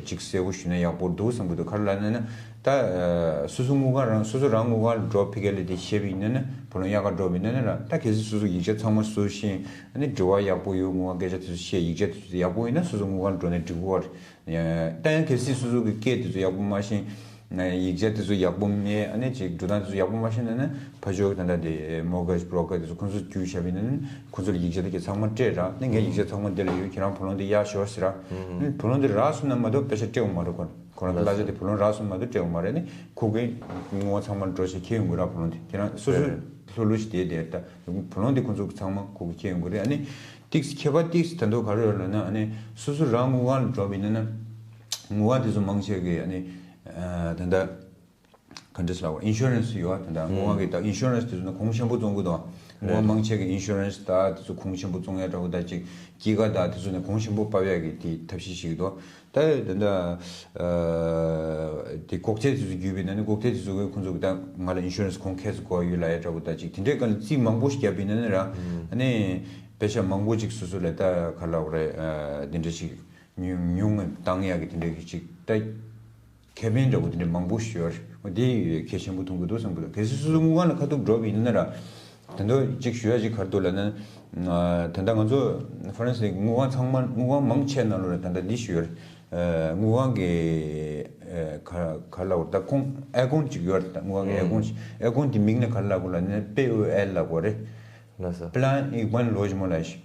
གཅིག་གསལ་པོ་ཞུས་ན་ཡག་པོ་འདུག་བསམ་གྱི་འདུག། ག་རེ་ལབ་ན་ན་ད་སོ་སོ་དངུལ་ཁང་རང་སོ་སོ་རང་དངུལ་ཁང་ལ་འགྲོ་ཕ་གི་ལ་དེ་བཤད་པ་ཡིན་ན་ན་བུ་ལོན་གཡར་ག་འགྲོ་བ་ཡིན་ན་ན་ར་ད་གལ་སྲིད་སོ་སོ་ཡིག་ཆ་ཚང་མ་བཟོ་ཤེས། ཨ་ནི་དྲི་བ་ཡག་པོ་ཡོད། དངུལ་ཁང་སྐད་ཆ་དེ་ཚོ་བཤད། ཡིག་ཆ་དེ་ཚོ་ཡག་པོ་ཡིན་ན་སོ་སོ་དངུལ་ཁང་ལ་འགྲོ་ནས་འགྲིག་གི་རེད། ད་ཡང་གལ་སྲིད་སོ་སོ་གི་སྐད་དེ་ཚོ་ཡག་པོ་མ་ཤེས། ཡིག་ཆ་དེ་ཚོ་ཡག་པོ་མེད། ཨ་ནི་ཅིག་འགྲོ་སྟངས་དེ་ཚོ་ཡག་པོ་མ་ཤེས་ན་ནི་ཕར་ཕྱོགས་ཀྱི་ད་ལྟ་དེ་མོར་གེཇ་བྷི་རོ་ཀར་དེ་ཚོ་ཁོང་ཚོ་བརྒྱུད་བཞག་པ་ཡིན་ན་ནི་ཁོང་ཚོ་ལ་ཡིག་ཆ་དེ་གས་ཚང་མ་སྤྲད་ར། ཨ་ནི་ངའི་ཡིག་ཆ་ཚང་མ་འདི་ལ་ཡོད། ཁྱེད་རང་བུ་ལོན་དེ་གཡར་ཤོག་ཟེར་ར། ཨ་ནི་བུ་ལོན་དེ་རག་སོང་ན་མ་གཏོགས་པེ་ཤ་སྤྲད་ཡོང་མ་རེད། ཁོ་ཁོ་རང་གི་གླ་ཆ་དེ་བུ་ལོན་རག་སོང་མ་གཏོགས་སྤྲད་ཡོང་མ་རེད། ཨ་ནི་ཁོ་གི་དངུལ་ཁང་ཚང་མ་འགྲོ་བྱས་འཁྱེར་ཡོང་གི་ར། བུ་ལོན་དེ་ཁྱེད་རང་སོ་སོས་ལྷོད་ལྷོད་ཞིག་བསྡད་བསྡད་ད་བུ་ལོན་དེ་ཁོང་ཚོ་གི་ཚང་མ་ཁོ་གི་འཁྱེར་ཡོང་གི་རེད། ཨ་ནི་ཏིག་ཁྱད་པར་ཏིག་ད་དུང་ག་རེ་ཡོད་ལབ་ན། ཨ་ནི་སོ་སོ་རང་དངུལ་ཁང་ལ་འགྲོ་བ་ཡིན་ན་ན་དངུལ་ཁང་དེ་ཚོ་མང་ཆེ་གི་ཨ་ནི་ད་ལྟ་ག་འདྲ་ཟེར་ལབ་དགོས། ཨིན་ཤུ་རན་སི་ཡོད། ད་ལྟ་དངུལ་ཁང་གི་ད་ཨིན་ཤུ་རན་སི་དེ་ཚོ་ན་གོང་ཆེན་པོ་བཙོང་གི་འདུག། ངོ་མ་མང་ཆེ་གི་ཨིན་ཤུ་རན་སི་དང་དེ་ཚོ་གོང་ཆེན་པོ་བཙོང་ཡ་འདྲ་བོ་དང་ཅིག་སྐྱེད་ཀ་དང་དེ་ཚོ་ནས་གོང་ཆེན་པོ་ཕབ་ཡ་གི་དེ་ཐབས་ཤེས་ཤིག་འདུག་ད་དེ་འདྲ་ལྐོག་ཚད་དེ་ཚོ་བརྒྱུད་པའི་ནང་ནས་ལྐོག་ཚད་དེ་ཚོ་གི་ཁོང་ཚོ་གི་ད་ང་ལ་ཨིན་ཤུ་རན་སི་གོང་ཁེ་ཚོ་གོ་ཡོད་ལབ་ཡ་འདྲ་བོ་དང་ཅིག་དེ་འདྲའི་སྒང་ལ་རྩིས་མང་པོ་ཞིག་བརྒྱབ་པའི་ནང་ནས་ར་ཨ་ནི་པེ་ཤ་མང་པོ་ཅིག་སོ་སོ་ལ་ད་ག་ལབ་དགོས་རེད། དེ་འདྲ་ཞིག་ཉུང་ཉུང་བཏང་ཡག་གི་དེ་འདྲ་གི་ཅིག་ད་ཁེ་ཕན་འདྲ་བོ་དེ་འདྲ་མང་པོ་ཞིག་ཡོད་རེད། འོ་དེ་གལ་ཆེན་པོ་མཐོང་གི་འདུག་བསམ་གི་འདུག་གལ་སྲིད་སོ་སོ་དངུལ་ཁང་ལ་ཁ་ཐུག་འགྲོ་བ་ཡིན་ན་ར་ད་དུང་ཅིག་ཞུ་ཡ་ཅིག་ག་རེ་འདུག་ལབ་ན། ད་ལྟ་ང་ཚོ་ཧྥ་རན་སིའི་དངུལ་ཁང་ཚང་མ་དངུལ་ཁང་མང་ཆེ་ནང་ལོགས་ལ་ད་ལྟ་འདི་ཞུ་ཡོད་རེད། དངུལ་ཁང་གི་ག་ག་ལབ་དགོས་རེད། ད་ཁོང་ཨེ་ཀོན་ཅིག་ཡོད་རེད། ད་དངུལ་ཁང་གི་ཨེ་ཀོན་ཅིག་ཨེ་ཀོན་དེ་མིང་ནས་ག་རེ་ལབ་དགོས་ལབ་ན་པེ་ཨོ་ཨེལ་ལབ་དགོས་རེད། ལགས་སོ། Plan Épargne Logement ལབ་ཤག་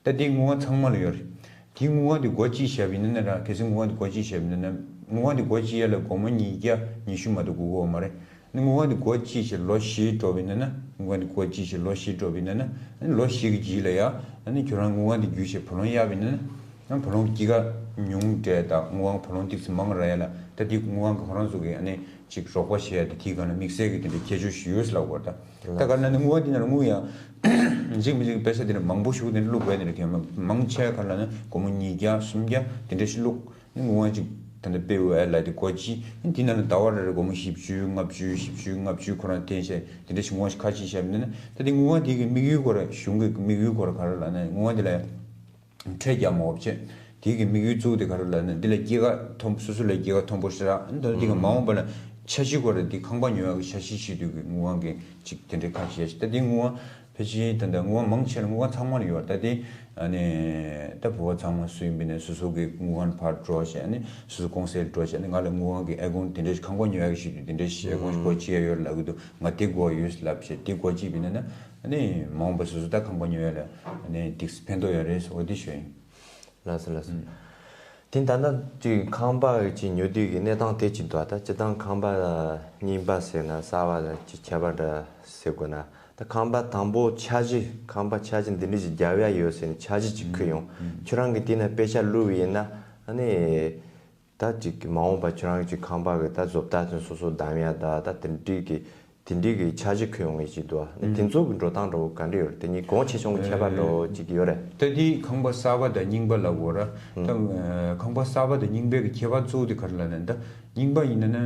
ད་དེ་དངུལ་ཁང་ཚང་མ་ལ་ཡོད་རེད། དེ་དངུལ་ཁང་དེ་སྒོ་ཕྱེ་བཞག་པ་ཡིན་ན་ར། གལ་སྲིད་དངུལ་ཁང་དེ་སྒོ་ཕྱེ་བཞག་པ་ཡིན་ན་དངུལ་ཁང་དེ་སྒོ་ཕྱེ་ཡ་ལ་སྒོར་མོ་ཉིས་བརྒྱ་ཉི་ཤུ་མ་གཏོགས་དགོས་ཀྱི་ཡོད་མ་རེད། དངུལ་ཁང་དེ་སྒོ་ཕྱེ་བྱས་ལོ་བཞི་འགྲོ་བ་ཡིན་ན་དངུལ་ཁང་དེ་སྒོ་ཕྱེ་བྱས་ལོ་བཞི་འགྲོ་བ་ཡིན་ན་ལོ་བཞི་གི་རྗེས་ལ་ཡ་ཁྱོད་རང་དངུལ་ཁང་དེ་བརྒྱུད་བྱས་བུ་ལོན་གཡར་བ་ཡིན་ན་བུ་ལོན་སྐྱེད་ཀ་ཉུང་འདྲ་དང་དངུལ་ཁང་བུ་ལོན་ཏོག་ཙམ་མང་རག་ཡ་ལ། ད་དེ་དངུལ་ཁང་གི་ཁོ་རང་ཚོ་གི་ཅིག་རོགས་པ་བྱེད་ཡ་དེ་དེའི་སྒང་ལ་དམིགས་བསལ་གྱི་དེ་འདྲའི་ཁྱད་ཆོས་ཤིག་ཡོད་ལབ་དགོས་རེད། ད་ག་ལ་ནི་དངུལ་བ་དེ་ནང་ལ་དངུལ་ཡང་འཇིག་མི་འཇིག་པེ་ཤ་དེ་འདྲ་མང་པོ་ཞིག་དེ་འདྲ་བླུག་དགོས་དེ་འདྲ་ཁྱོད་མང་ཆེ་ག་ལ་ནི་སྒོར་མོ་ཉིས་བརྒྱ་སུམ་བརྒྱ་དེ་འདྲ་ཞིག་བླུག་ནི་དངུལ་བ་ཅིག་ད་ལྟ་པེ་ཨོ་ཨེལ་ལ་དེ་སྒོ་ཕྱེ་ནི་དེ་ནང་ལ་ཟླ་བ་རེ་རེ་སྒོར་མོ་བཞི་བཅུ་ལྔ་བཅུ་བཞི་བཅུ་ལྔ་བཅུ་ཁོ་རང་འཐེན་བྱས་དེ་འདྲ་ཞིག་དངུལ་བ་ཞིག་ཁ་ཕྱེ་བཞག་ནི་ན་ད་དེ་དངུལ་བ་དེ་གི་དམིགས་ཡུལ་སྐོར་གཞུང་གི་དམིགས་ཡུལ་སྐོར་ག་རེ་ལ་ནི་དངུལ་བ་དེ་ལ་ཡང་ཁྲལ་རྒྱག་མ་དགོས་པ་བྱས། དེ་གི་དམིགས་ཡུལ་གཙོ་བོ་དེ་ག་རེ་ལབ་ན་འདི་ལ་སྐྱེད་ཀ་མཐོན་སོ་སོ་ལ་སྐྱེད་ཀ་མཐོན་པོ་ཞིག་རག་ཨ་ནི་ད་དེ་གི་མ་འོངས་པ་ལ་འཆར་གཞི་སྐོར་ར་འདི་ཁང་པ་ཉོ་ཡག་གི་འཆར་གཞི་ཞིག་དུས་ཀྱི་དངུལ་ཁང་གི་ཅིག་དེ་འདྲའི་ཁ་ཤས་ཤིག་ད་དེ་དངུལ་ཁང་ཕལ་ཆེར་ད་ལྟ་དངུལ་ཁང་མང་ཆེ་ལ་དངུལ་ཁང་ཚང་མ་ལ་ཡོད་ད་དེ་ཨ་ནི་ད་བུ་བ་ཚང་མ་སུ་ཡིན་པ་ནས་སོ་སོ་གི་དངུལ་ཁང་ཕར་འགྲོ་བྱས་ཨ་ནི་སོ་སོ་ཀུང་སི་ལ་འགྲོ་བྱས་ཨ་ནི་ང་ལ་དངུལ་ཁང་གི་ཨེ་ཀོན་དེ་འདྲའི་ཁང་པ་ཉོ་ཡག་གི་ཞིག་དུས་དེ་འདྲའི་ཞིག་ཨེ་ཀོན་ཞིག་སྒོ་ཕྱེ་ཡག་ཡོད་ལབ་གི་འདུག་ང་དེ་དགོས་ཡོད་ལབ་བྱས་དེ་སྒོ་ཕྱེ་བ་ཡིན་ན་ན། ཨ་ནི་མ་འོངས་པ་སོ་སོ་ད་ཁང་པ་ཉོ་ཡ་ལ་ཨ་ནི་ཏིག་ཙམ་ཕན་ཐོགས་ཡོད་རེད་ཟེར་བ་འདི་ཞུ་ཡིན། ལགས་སོ་ལགས་སོ། ཨུམ། དེ་ད་ལྟ་ཅིག་ཁང་པ་ཅིག་ཉོ་དུས་ཀྱི་གནས་སྟངས་དེ་ཅིག་འདུག་ད་སྤྱིར་བཏང་ཁང་པ་རྙིང་པ་ཟེར་ན་གསར་པ་ལ་ཅིག་ཁྱད་པར་འདྲ་ཟེར་དགོས་ན་ད་ཁང་པ་དང་པོ་འཆར་གཞི་ཁང་པ་འཆར་གཞི་འདི་འདྲ་ཞིག་རྒྱབ་ཡ་ཡོད་ཟེར་ནས་འཆར་གཞི་ཅིག་ཁུར་ཡོང་། ཨུམ། ཁྱོད་རང་གིས་དེ་ནས་པེ་ཤ་བླུགས་པ་ཡིན་ན་ཨ་ནི། ད་ཅིག་གི་མ་འོངས་པ་ཁྱོད་རང་གི་ཅིག་ཁང་པ་གི་ད་བཟོ་ལྟ་ཚོ་སོ་སོ་བདམས་ཡ་ད་ད་དེ་འདྲའི་གི་དེ་འདྲའི་གི་འཆར་གཞི་ཁུར་ཡོང་གི་ཅིག་འདུག་ཨ། ཨུམ། དེ་ཚོ་གི་འགྲོ་སྟངས་འདྲ་བོ་ག་འདྲ་ཡོད་རེད། དེ་གཉིས་གོང་ཆེ་ཆུང་གི་ཁྱད་པར་འདྲ་བོ་ཅིག་ཡོད་རེད། ད་དེ་ཁང་པ་གསར་པ་དང་རྙིང་པ་ལབ་དགོས་ར། ཨུམ། ད་ཁང་པ་གསར་པ་དང་རྙིང་པའི་གི་ཁྱད་པར་གཙོ་བོ་དེ་ག་རེ་ལབ་ན་ད་རྙིང་པ་ཡིན་ན་ན་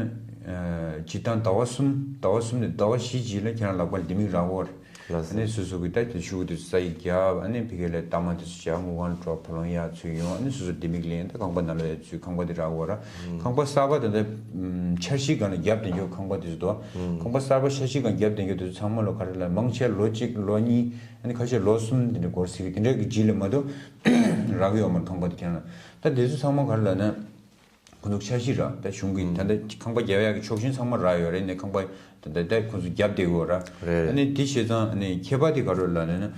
སྤྱིར་བཏང་ཟླ་བ་གསུམ་ཟླ་བ་གསུམ་ནས་ཟླ་བ་བཞི་རྗེས་ལ་ཁྱེད་རང་ལག་པ་ལ་ལྡེ་མིག་རག་གི་ཡོད་རེད། ལགས་སོ། ཨ་ནི་སོ་སོ་གི་ད་དེ་ཤུ་གུ་དེ་ཚོ་ས་ཡིག་རྒྱབ་ཨ་ནི་ཕ་གི་ལ་གཏའ་མ་དེ་ཚོ་བཞག་དངུལ་ཁང་འགྲོ་བུ་ལོན་གཡར་ཚུར་ཡོང་ཨ་ནི་སོ་སོ་ལྡེ་མིག་ལེན་ད་ཁང་པ་ནང་ལ་ཡར་ཚུར་ཁང་པ་དེ་རག་གི་ཡོད་ར། ཨུམ། ཁང་པ་གསར་པ་དེ་འདྲ་འཆར་གཞིའི་སྒང་ལ་རྒྱབ་བསྡད་རྒྱུ་ཁང་པ་དེ་ཚོ་དོ། ཨུམ། ཁང་པ་གསར་པ་འཆར་གཞིའི་སྒང་རྒྱབ་བསྡད་རྒྱུ་དེ་ཚོ་ཚང་མ་ལོ་ག་རེ་ལ་མང་ཆེ་ལོ་གཅིག་ལོ་གཉིས་ཨ་ནི་ཁ་ཤས་ལོ་གསུམ་དེ་འདྲ་འགོར་སྲིད་གི་དེ་འདྲ་གི་རྗེས་ལ་མ་གཏོགས་རག་གི་ཡོད་མ་རེད་ཁང་པ་དེ་ཁྱེད་རང་ལ། ད་དེ་ཚོ་ཚང་མ་ག་རེ་ལབ་ན། ཁོ་ཚོ་འཆར་གཞི་ར་ད་གཞུང་གི་ད་ལྟ་ཁང་པ་རྒྱག་ཡག་གི་ཆོག་མཆན་ཚང་མ་རག་ཡོད་རེད་ནས་ཁང་པ་ད་ལྟ་ད་ཁོ་ཚོ་རྒྱབ་བསྡད་ཡོད་ར། རེད། ཨ་ནི་དེ་བྱས་ཙང་ཨ་ནི་ཁྱད་པར་དེ་ག་རེ་ལབ་ན་ན་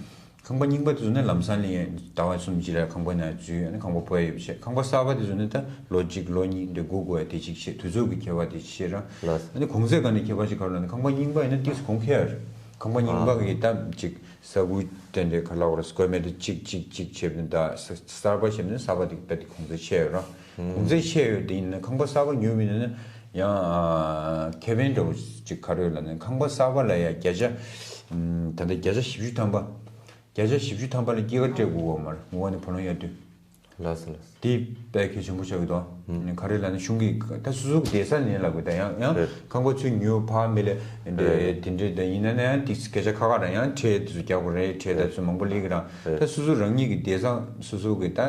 ཁང་པ་རྙིང་པ་དེ་ཚོ་ནི་ལམ་སང་ལ་ཟླ་བ་གསུམ་གཅིག་ལ་ཁང་པ་ནང་འཛུལ་ཨ་ནི་ཁང་པ་སྤོ་ཡ་ཡོད་པ་བྱས། ཁང་པ་གསར་པ་དེ་ཚོ་ནི་ད་ལོ་གཅིག་ལོ་གཉིས་འདྲ་སྒུག་དགོས་ཡ་དེ་གཅིག་བྱས་དུས་ཚོད་ཀྱི་ཁྱད་པར་དེ་བྱས་ར། ལགས། ཨ་ནི་གོང་ཚད་སྒང་ནས་ཁྱད་པར་ཞིག་ག་རེ་ལབ་ན་ཁང་པ་རྙིང་པ་ཡིན་ན་ཏིག་ཙམ་གོང་ཁེ་ཡ་རེད། ཁང་པ་རྙིང་པ་ཨ་གི་ད་ཅིག་ས་ཁུལ་དེ་འདྲའི་ག་ལབ་དགོས་རེད། སི་ཀོ་མེ་ཊར་གཅིག་གཅིག་གཅིག་བྱས་པ་ཡིན་ད་ས་གསར་པ་བྱས་པ་ཡིན་ན་གསར་པ་དེ་རྦད་དེ་གོང་ཚད་ཆེ་ཡོད་ར། ཨུམ། གོང་ཚད་ཆེ་ཡོད་དེ་ཡིན་ན་ཁང་པ་གསར་པ་ཉོས་པ་ཡིན་ན་ཡང་ཨ་ཁེ་ཕན་འདྲ་བོ་ཅིག་ག་རེ་ཡོད་ལབ་ན་ཁང་པ་གསར་པ་ལ་ཡང་བརྒྱ་ཆ་ཨུམ་ད་ལྟ་བརྒྱ་ཆ་བཞི་བཅུ་ཐམ་པ་བརྒྱ་ཆ་བཞི་བཅུ་ཐམ་པ་ལ་སྐྱེད་ཀ་སྤྲད་དགོས་པ་མ་རེད། དངུལ་ཁང་ནས་བུ་ལོན་གཡར་དུས། ལགས་སོ་ལགས་སོ། དེ་དཔེ་གལ་ཆེན་པོ་ཆགས་ཀྱི་འདུག་ཨ། ཨུམ། ག་རེ་ལབ་ན་གཞུང་གིས་ད་སོ་སོ་གི་བསྡད་ས་ནས་ལབ་དགོས་ད་ཡང་ཡང་རེད། ཁང་པ་ཚུར་ཉོས་ཕར་མི་ལ་རེད། དེ་འདྲའི་ད་ཡིན་ན་ན་ཡང་ཏིག་ཙམ་སྐད་ཆ་ཁ་ཁ་རང་ཡང་ཁྲལ་དེ་ཚོ་རྒྱག་དགོས་རེད། ཁྲལ་ད་རེད། ཚོ་མང་པོ་སླེབས་ཀྱི་རང་རེད། ད་སོ་སོ་རང་ཉིད་ཀྱི་བསྡད་ས་སོ་སོ་གི་ད་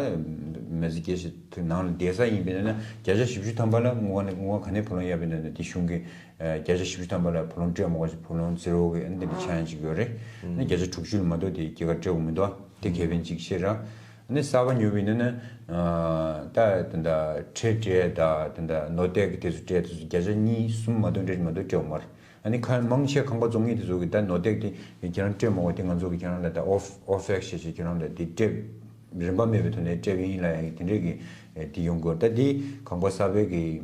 མི་ཚེ་སྐྱེལ་བྱེད་དེ་ནང་ལ་བསྡད་ས་ཡིན་པས་ན་ན་བརྒྱ་ཆ་བཞི་བཅུ་ཐམ་པ་ལ་དངུལ་ཁང་ནས་དངུལ་ཁང་ག་ནས་བུ་ལོན་གཡར་བས་ན་ན་དེ་གཞུང་གིས་བརྒྱ་ཆ་བཞི་བཅུ་ཐམ་པ་ལ་བུ་ལོན་སྤྲད་མ་དགོས་ཤིག་བུ་ལོན་ཛི་རོ་གི་ཨ་འདི་འདྲ་ཆགས་ཡང་ཅིག་ཡོད་རེད། ཨ་ནི་བརྒྱ་ཆ་དྲུག་ཅུ་ལ་མ་གཏོགས་དེ་སྐྱེད་ཀ་སྤྲད་དགོས་མི་འདུག་ཨ། དེ་ཁེ་ཕན་གཅིག་བཤད་ར། ཨ་ནི་གསར་པ་ཉོས་པ་ཡིན་ན་ནི། ད་དེ་འདྲ་ཁྲལ་སྤྲད་ད་དེ་འདྲ་ནོར་ཏེག་གི་དེ་ཚོ་སྤྲད་དེ་ཚོ་བརྒྱ་ཆ་གཉིས་གསུམ་མ་གཏོགས་སྤྲད་མ་གཏོགས་སྤྲད་དགོས་མ་རེད། ཨ་ནི་ཁ་མང་ཆེ་ཁང་པ་བཙོང་མཁན་དེ་ཚོ་གི་ད་ནོར་ཏེག་དེ་ཁྱེད་རང་སྤྲད་མ་དགོས་དེ་ང་ཚོ་གི་ཁྱེད་རང་ལ་ད་ཨོ་ཨོ་ཕེག་ཤེ་ཤེ་ཁྱེད་རང་ལ་དེ་སྤྲད་རིན་པ་མེད་པའི་ཐོག་ནས་སྤྲད་པ་ཡིན་ལ་ཡང་དེ་འདྲས་ཀྱི་དེ་ཡོང་དགོས། ད་དེ་ཁང་པ་གསར་པའི་གི་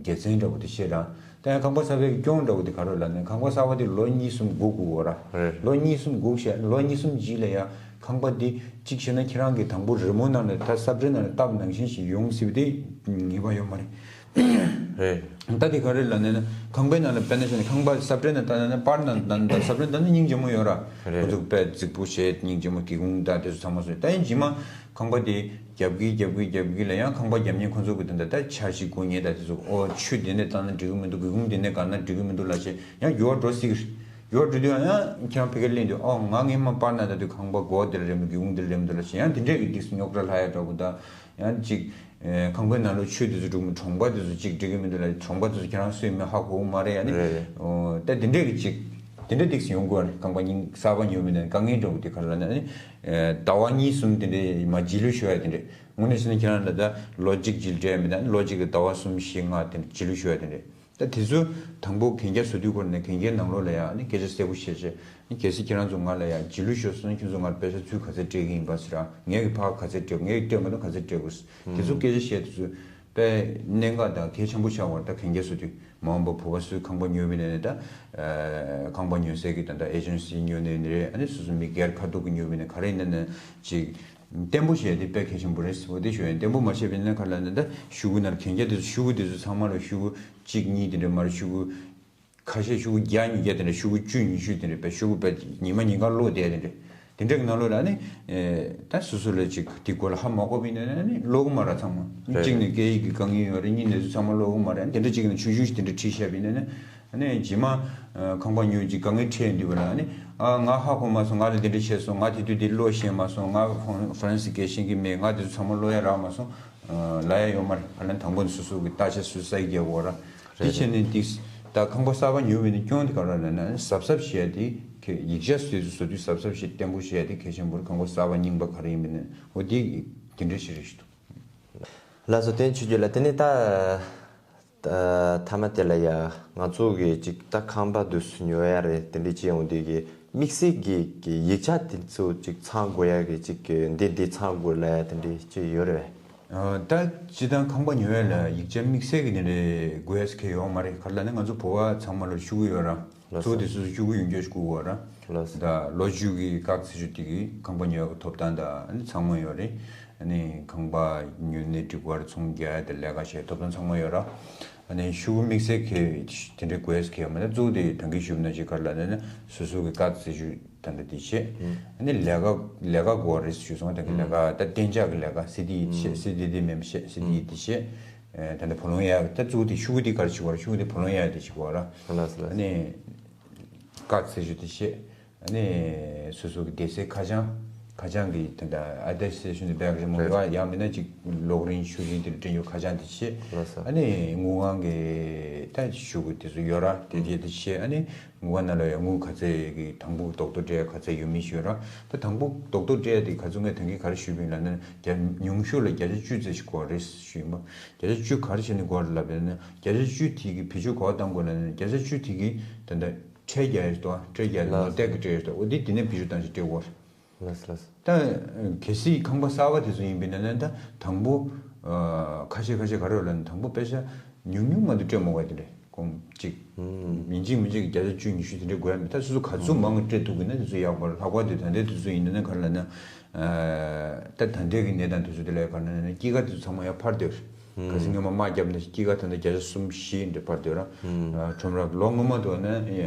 དགེ་མཚན་འདྲ་བོ་དེ་བཤད་ར། ད་ཡང་ཁང་པ་གསར་པའི་གི་གྱོང་འདྲ་བོ་དེ་ག་རེ་ལབ་ན་ཁང་པ་གསར་པ་དེ་ལོ་གཉིས་གསུམ་སྒུག་དགོས་ར། རེད། ལོ་གཉིས་གསུམ་སྒུག་བྱས་ལོ་གཉིས་གསུམ་རྗེས་ལ་ཡང་ཁང་པ་དེ་གཅིག་བྱས་ན་ཁྱེད་རང་གི་དང་པོ་རི་མོ་ནང་ལ་ད་ས་བཀྲ་ནང་ལ་བཏབ་ནང་བཞིན་ཞིག་ཡོང་སྲིད་པ་དེ་ངེས་པ་ཡོད་མ་རེད། རེད། ད་དེ་ག་རེ་ལབ་ནས་ན་ཁང་པའི་ནང་ལ་དཔེར་ན་བྱས་ན་ཁང་པ་ས་བཀྲའི་ནང་ལྟ་ན་ན་པར་ནང་ལྟ་ན་ད་ས་བཀྲའི་ནང་ལྟ་ན་སྙིང་རྗེ་མོ་ཡོད་ར། རེད། ཁོ་ཚོ་དཔེ་རྫིག་པོ་བྱས་སྙིང་རྗེ་མོ་སྒེའུ་ཁུང་དང་དེ་ཚོ་ཚང་མ་བཟོས། ད་ཡིན་རྗེས་མ་ཁང་པ་དེ་རྒྱབ་ཀྱི་རྒྱབ་ཀྱི་རྒྱབ་ཀྱི་ལ་ཡང་ཁང་པ་རྒྱབ་མཁན་ཁོ་ཚོ་གི་དེ་འདྲ་ད་འཆར་གཞི་དགོས་ངེས་ད་དེ་ཚོ་ཨོ་ཆུ་དེ་ནས་བཏང་ན་འགྲིག་གི་མི་འདུག་སྒེའུ་ཁུང་དེ་ནས་བཀག་ན་འགྲིག་གི་མི་འདུག་ལབ་བྱས་ཡང་འགྱུར་བ་འགྲོ་སྲིད་ཀྱི་རེད། འགྱུར་བ་འགྲོ་དུས་ཡང་ཁྱེད་རང་ཕ་གིར་སླེབས་དུས་ཨོ་ང་སྔས་མ་པར་ནང་ལྟ་དུས་ཁང་པ་སྒོ་དེར་རེད་མི་འདུག་སྒེའུ་ཁུང་དེར་རེད་མི་འདུག་ལབ་བྱས་ཡང་དེ་འདྲས་ཀྱི་ཏིག་རྙོག་དྲ་ལྷག་ཡ་འདྲ་བོ་ད། ཡང་གཅིག་ཁང་པའི་ནང་ལོགས་ཆུ་དེ་ཚོ་འགྲོ་གི་མི་གྲོང་པ་དེ་ཚོ་གཅིག་འགྲིག་གི་མི་འདུག་ལ་གྲོང་པ་དེ་ཚོ་ཁྱེད་རང་སུས་མི་ཧ་གོ་གི་མ་རེད་ཡ་ནི། རེད་རེད། ཨོ་ད་དེ་འདྲས་ཀྱི་གཅིག་དེ་འདྲས་ཏིག་ཙམ་ཡོང་དགོས་རེད། ཁང་པ་རྙིང་གསར་པ་ཉོས་མི་ནས་དཀའ་ངལ་འདྲ་བོ་དེ་ག་རེ་ལབ་ན་ནི། ཟླ་བ་གཉིས་གསུམ་དེ་འདྲས་མ་རྗེས་ལུས་ཞུ་ཡ་དེ་འདྲས་དངོས་གནས་བྱས་ན་ཁྱེད་རང་ལ་ད་ལོ་གཅིག་རྗེས་འབྲས་མི་འདུག་ལོ་གཅིག་གི་ཟླ་བ་གསུམ་བཞི་ལྔ་དེ་འདྲས་རྗེས་ལུས་ཞུ་ཡ་དེ་འདྲས། ད་དེ་ཚོ་དང་པོ་གན་རྒྱ་བཟོ་དུས་སྐོར་ནས་གན་རྒྱའི་ནང་ལོགས་ལ་ཡང་ནི་སྐད་ཆ་གསལ་པོ་བཤད་བྱས། གལ་སྲིད་ཁྱེད་རང་ཚོ་ང་ལ་ཡང་རྗེས་ལུས་ཤོར་སོང་ན་ཁྱེད་ཚོ་ང་ལ་པེ་ས་ཚུར་ག་ཚད་སྤྲད་ཀྱི་ཡིན་པ་ཟེར་ར། ངས་ཀྱི་ཕར་ག་ཚད་སྤྲད་དགོས། ངས་ཀྱི་སྤྲད་མ་ཐུབ་ག་ཚད་སྤྲད་དགོས། དེ་ཚོ་སྐད་ཆ་བཤད་དུས་ཚོད་དཔེ་གནད་འགག་དང་གལ་ཆེན་པོ་ཆགས་པ་རེད། ད་གན་རྒྱ་བཟོ་དུས་མ་འོངས་པ་བོད་པ་ཚོས་ཁང་པ་ཉོས་པ་ཡིན་ནའི་ད་ཁང་པ་ཉོ་སའི་གི་ད་ལྟ་ཨེ་ཇེན་སི་ཉོས་ནའི་རེད། ཨ་ནི་སོ་སོ་མི་སྒེར་ཁ་ཐུག་གི་ཉོས་པ་ཡིན་ནའི་ག་རེ་ཡིན་ནའི་ཅིག་བརྟན་པོ་བྱས་ཏེ་དཔེ་གལ་ཆེན་པོ་རེད་ཟེར་བ་དེ་ཞུ་ཡིན། བརྟན་པོ་མ་བྱས་པ་ཡིན་ན་ག་རེ་ལབ་ན་ད་ཤོག་གུ་ནང་ལ་གན་རྒྱ་དེ་ཚོ་ཤོག་གུ་དེ་ཚོ་ཚང་མ་ལ་ཤོག་གུ་གཅིག་གཉིས་དེ་འདྲ་མ་རེད། ཤོག་གུ་ཁ་ཤས་ཤོག་གུ་བརྒྱ་ཉིས་བརྒྱ་དེ་འདྲ་ཤོག་གུ་བཅུ་ཉི་ཤུ་དེ་འདྲ་དཔེ་ཤོག་གུ་དཔེ་ཉི་མ་ཉིན་གང་ཀློག་བསྡད་དེ་འདྲ། དེ་འདྲ་གི་ནང་ལོགས་ལ་ནི་ད་སོ་སོ་ལ་ཅིག་དེ་སྐོར་ལ་ཧ་མ་གོ་བ་ཡིན་ན་ནི་ཀློག་གི་མ་རེད་ཚང་མ། རེད། གཅིག་ནས་སྐད་ཡིག་གི་དཀའ་ངལ་ཡོད་རེད། གཉིས་ནས་ཚང་མ་ཀློག་གི་མ་རེད། དེ་འདྲ་གཅིག་ནས་ཆུང་ཆུང་ཞིག་དེ་འདྲ་ཁྲིད་བཞག་པ་ཡིན་ན་ནི། ཨ་ནི་རྗེས་མ་ཨ་ཁང་པ་ཉོས་ཀྱི་དཀའ་ངལ་འཕྲད་འདུག་བ་ལ། ཨ་ནི་ཨ་ང་ཧ་གོ་མ་སོང་། ང་ལ་འདི་འདྲ་བྱས་སོང་། ང་དེ་དུས་འདི་ཀློག་ཤེས་མ་སོང་། ང་ཧྥ་རན་སི་སྐད་ཤེས་ཀྱི་མེད། ང་དེ་ཚོ་ཚང་མ་ཀློག་ཡ་རག་མ་སོང་། ཨ་ལབ་ཡ་ཡོད་མ་རེད། ཨ་ལན་དང་པོ་ནས་སོ་སོ་གི་བརྟག་དཔྱད་སོ་སོ་ས་ཡིག་རྒྱག་དགོས་ར། དེ་བྱས་ནས་ཏིག་ད་ཁང་པ་གསར་པ་ཉོས་པ་ཡིན་ན་སྐྱོན་དེ་ག་རེ་ལབ་ན་གཟབ་གཟབ་བྱེད་ཡ་དེ་གལ། ཡིག་ཆ་བཟོས་བཟོ་དུས་གཟབ་གཟབ་བྱེད། བརྟན་པོ་བྱེད་ཡ་དེ་གལ་ཆེན་པོ་རེད། ཁང་པ་གསར་པ་རྙིང་པ་ག་རེ་ཡིན་པ་ཡིན་ན་འོ་དེ་དེ་འདྲ་ཞིག་རེད་ཞུ་འདུག་ལགས་སོ། བསྟན་ཆོས་རྒྱལ་ལགས། དེ་ནས་ད་ད་མཐའ་མ་དེ་ལ་ཡ་ང་ཚོ་གི་ཅིག་ད་ཁང་པ་དུ་སུ་ཉོ་ཡ་རེད། དེ་འདྲ་ཅིག་ཡོང་དུས་ཀྱི་དམིགས་བསལ་གྱི་གི་ཡིག་ཆ་དེ་ཚོ་ཅིག་ཚང་དགོས་ཡ་གི་ཅིག་གི་འདི་འདི་ཚང་དགོས་ལབ་ཡ་དེ་འདྲ་ཅིག་ཡོད་རེད་པས། ཨ་ད་སྤྱིར་བཏང་ཁང་པ་ཉོ་ཡ་ལ་ཡིག་ཆ་དམིགས་བསལ་གྱི་དེ་འདྲ་དགོས་ཡ་ཟེར་མཁན་ཡོད་མ་རེད། ག་རེ་ལབ་ན་ང་ཚོ་བོད་པ་ཚང་མ་ལ་ཤོག་གུ་ཡོད་ར། ལགས་སོ། གཙོ་བོ་དེ་སོ་སོ་ཤོག་གུ་ཡོད་རྒྱུ་ཞིག་དགོས་ར། ལགས་སོ། ད་ལོ་རྒྱུས་ཀྱི་སྐབས་ཚེ་ཤོག་དེ་གི་ཁང་པ་ཉོ་ཡ་གི་ཐོབ་ཐང་དང་ཨ་ནི་ཚང་མ་ཡོད་རེད། ཨ་ནི་ཁང་པ་ཉོས་ནས་སྒྲིག་པར་ཚོང་རྒྱག་ཡ་དེ་ལས་ཀ་བྱེད་ཐོབ་ཐང་ཚང་མ་ཡོད་ར། ཨ་ནི་ཤོག་གུ་དམིགས་བསལ་གྱི་དེ་འདྲའི་དགོས་ཡ་ཟེར་མཁན་ཡོད་མ་རེད། གཙོ་བོ་དེ་ད་གིན་ཞུས་པ་ནང་བཞིན་ག་རེ་ལབ་ན་ནི་སོ་སོ་གི་སྐབས་ཚེ་ཤོག་ད་ལྟ་དེ་བྱེད། ཨ་ནི་ལས་ཀ་ལས་ཀ་དགོས་རེད་ཞུས་སོང་། ད་གི་ལས་ཀ་ད་གཏན་འཇགས་ཀྱི་ལས་ཀ་སི་ཌི་ཡི་བྱེད། སི་ཌི་དེ་མེད་པ་བྱེད། སི་ཌི་ཡི་དེ་བྱེད། ཨེ་ད་ནི་བུ་ལོན་ཡ་ད་གཙོ་བོ་དེ་ཤོག་གུ་དེ་ག་རེ་བྱེད་དགོས་རེད། ཤོག་གུ་དེ་བུ་ལོན་ཡ་དེ་བྱེད་དགོས་རེད། ལགས་སོ། ཨ་ནི་ཀར་ཚེ་ཤོག་དེ་བྱེད། ཨ་ནི་སོ་སོ་གི་སྡེ་སྲིད་ཁ་བྱང་། ཁ་བྱང་གི་ད་ལྟ་ཨ་ཏི་ཤེ་ཤོན་དེ་བེག་རེ་མོ་ཡོད། ཡང་མིན་ན་ཅིག་ལོག་རིན་ཤུགས་རིན་དེ་འདྲ་སྤྲད་རྒྱུ་ཁ་བྱང་དེ་བྱེད། ལགས་སོ། ཨ་ནི་དངུལ་ཁང་གི་ད་ཤོག་གུ་དེ་ཚོ་ཡོད་ར། དེ་དེ་དེ་བྱེད། ཨ་ནི། དངུལ་ཁང་ནང་ལ་ཡང་དངུལ་ག་ཚད་ཀྱི་དང་པོ་རྡོག་རྡོག་སྤྲད་ག་ཚད་ཡོད་མེད་ཞུས་ར། ད་དང་པོ་རྡོག་རྡོག་སྤྲད་དེ་ག་ཚོད་ངས་ད་གིན་ག་རེ་ཞུས་པ་ཡིན་ལབ་ན་བརྒྱ་ཉུང་ཤོས་ལ་བརྒྱ་ཆ་བཅུ་ཙམ་ཞིག་དགོས་རེད་ཞུས་ཡིན་པ། བརྒྱ་ཆ་བཅུ་ག་རེ་བྱས་ནས་དགོས་རེད་ལབ་ཡིན་ན་བརྒྱ་ཆ་བཅུ་དེ་གི་བེད་སྤྱོད་ག་པར་བཏང་དགོས་ལབ་ན་བརྒྱ་ཆ་བཅུ་དེ་གི་ད་ལྟ་ཁྲལ་རྒྱག་ཡས་དོ། ཁྲལ་རྒྱག་ཡས་ནོར་ལགས། ཏེག་གི་སྤྲད་ཡས་དོ། འོ་དེ་དེ་ནས་བེད་སྤྱོད་བཏང་ཞིག་སྤྲད་དགོས་རེད། ལགས་ལགས། ད་གལ་སྲིད་ཁང་པ་གསར་པ་དེ་ཚོ་ཡིན་པ་ཡིན་ན་ད་དང་པོ་ཁ་ཤས་ཁ་ཤས་ག་རེ་ཡོད་ལབ་ན་དང་པོ་པེ་ཤ་ཉུང་ཉུང་མ་གཏོགས་སྤྲད་མ་དགོས་དེ་རེད། གོང་གཅིག་ཡིན་གཅིག་མིན་གཅིག་བརྒྱ་ཆ་བཅུ་ཉི་ཤུ་དེ་འདྲས་དགོས་ཡ་མེད། ད་སོ་སོ་ག་ཚོད་མང་གི་སྤྲད་ཐུབ་ཀྱི་ན་དེ་ཚོ་ཡག་པ་རེད། ལྷག་པར་དུ་ད་ལྟའི་དུས་ཚོད་ཡིན་ན་ནི་ག་རེ་ལབ་ན་ད་ད་ལྟའི་གི་གནས་སྟངས་དུས་ཚོད་དེ་ལ་ག་རེ་ལབ་ན་སྐྱེད་ཀ་དེ་ཚོ་ཚང་མ་ཡར་འཕར་བསྡད་ཡོད་རེད། གལ་སྲིད་སྔོན་མ་དམག་བརྒྱབ་ན་སྐྱེད་ཀ་ད་ལྟ་བརྒྱ་ཆ་གསུམ་བཞི་འདྲས་འཕར་བསྡད་ཡོད་རེད། ཁྲོམ་ར་ལོ་སྔོན་མ་དུ་ན་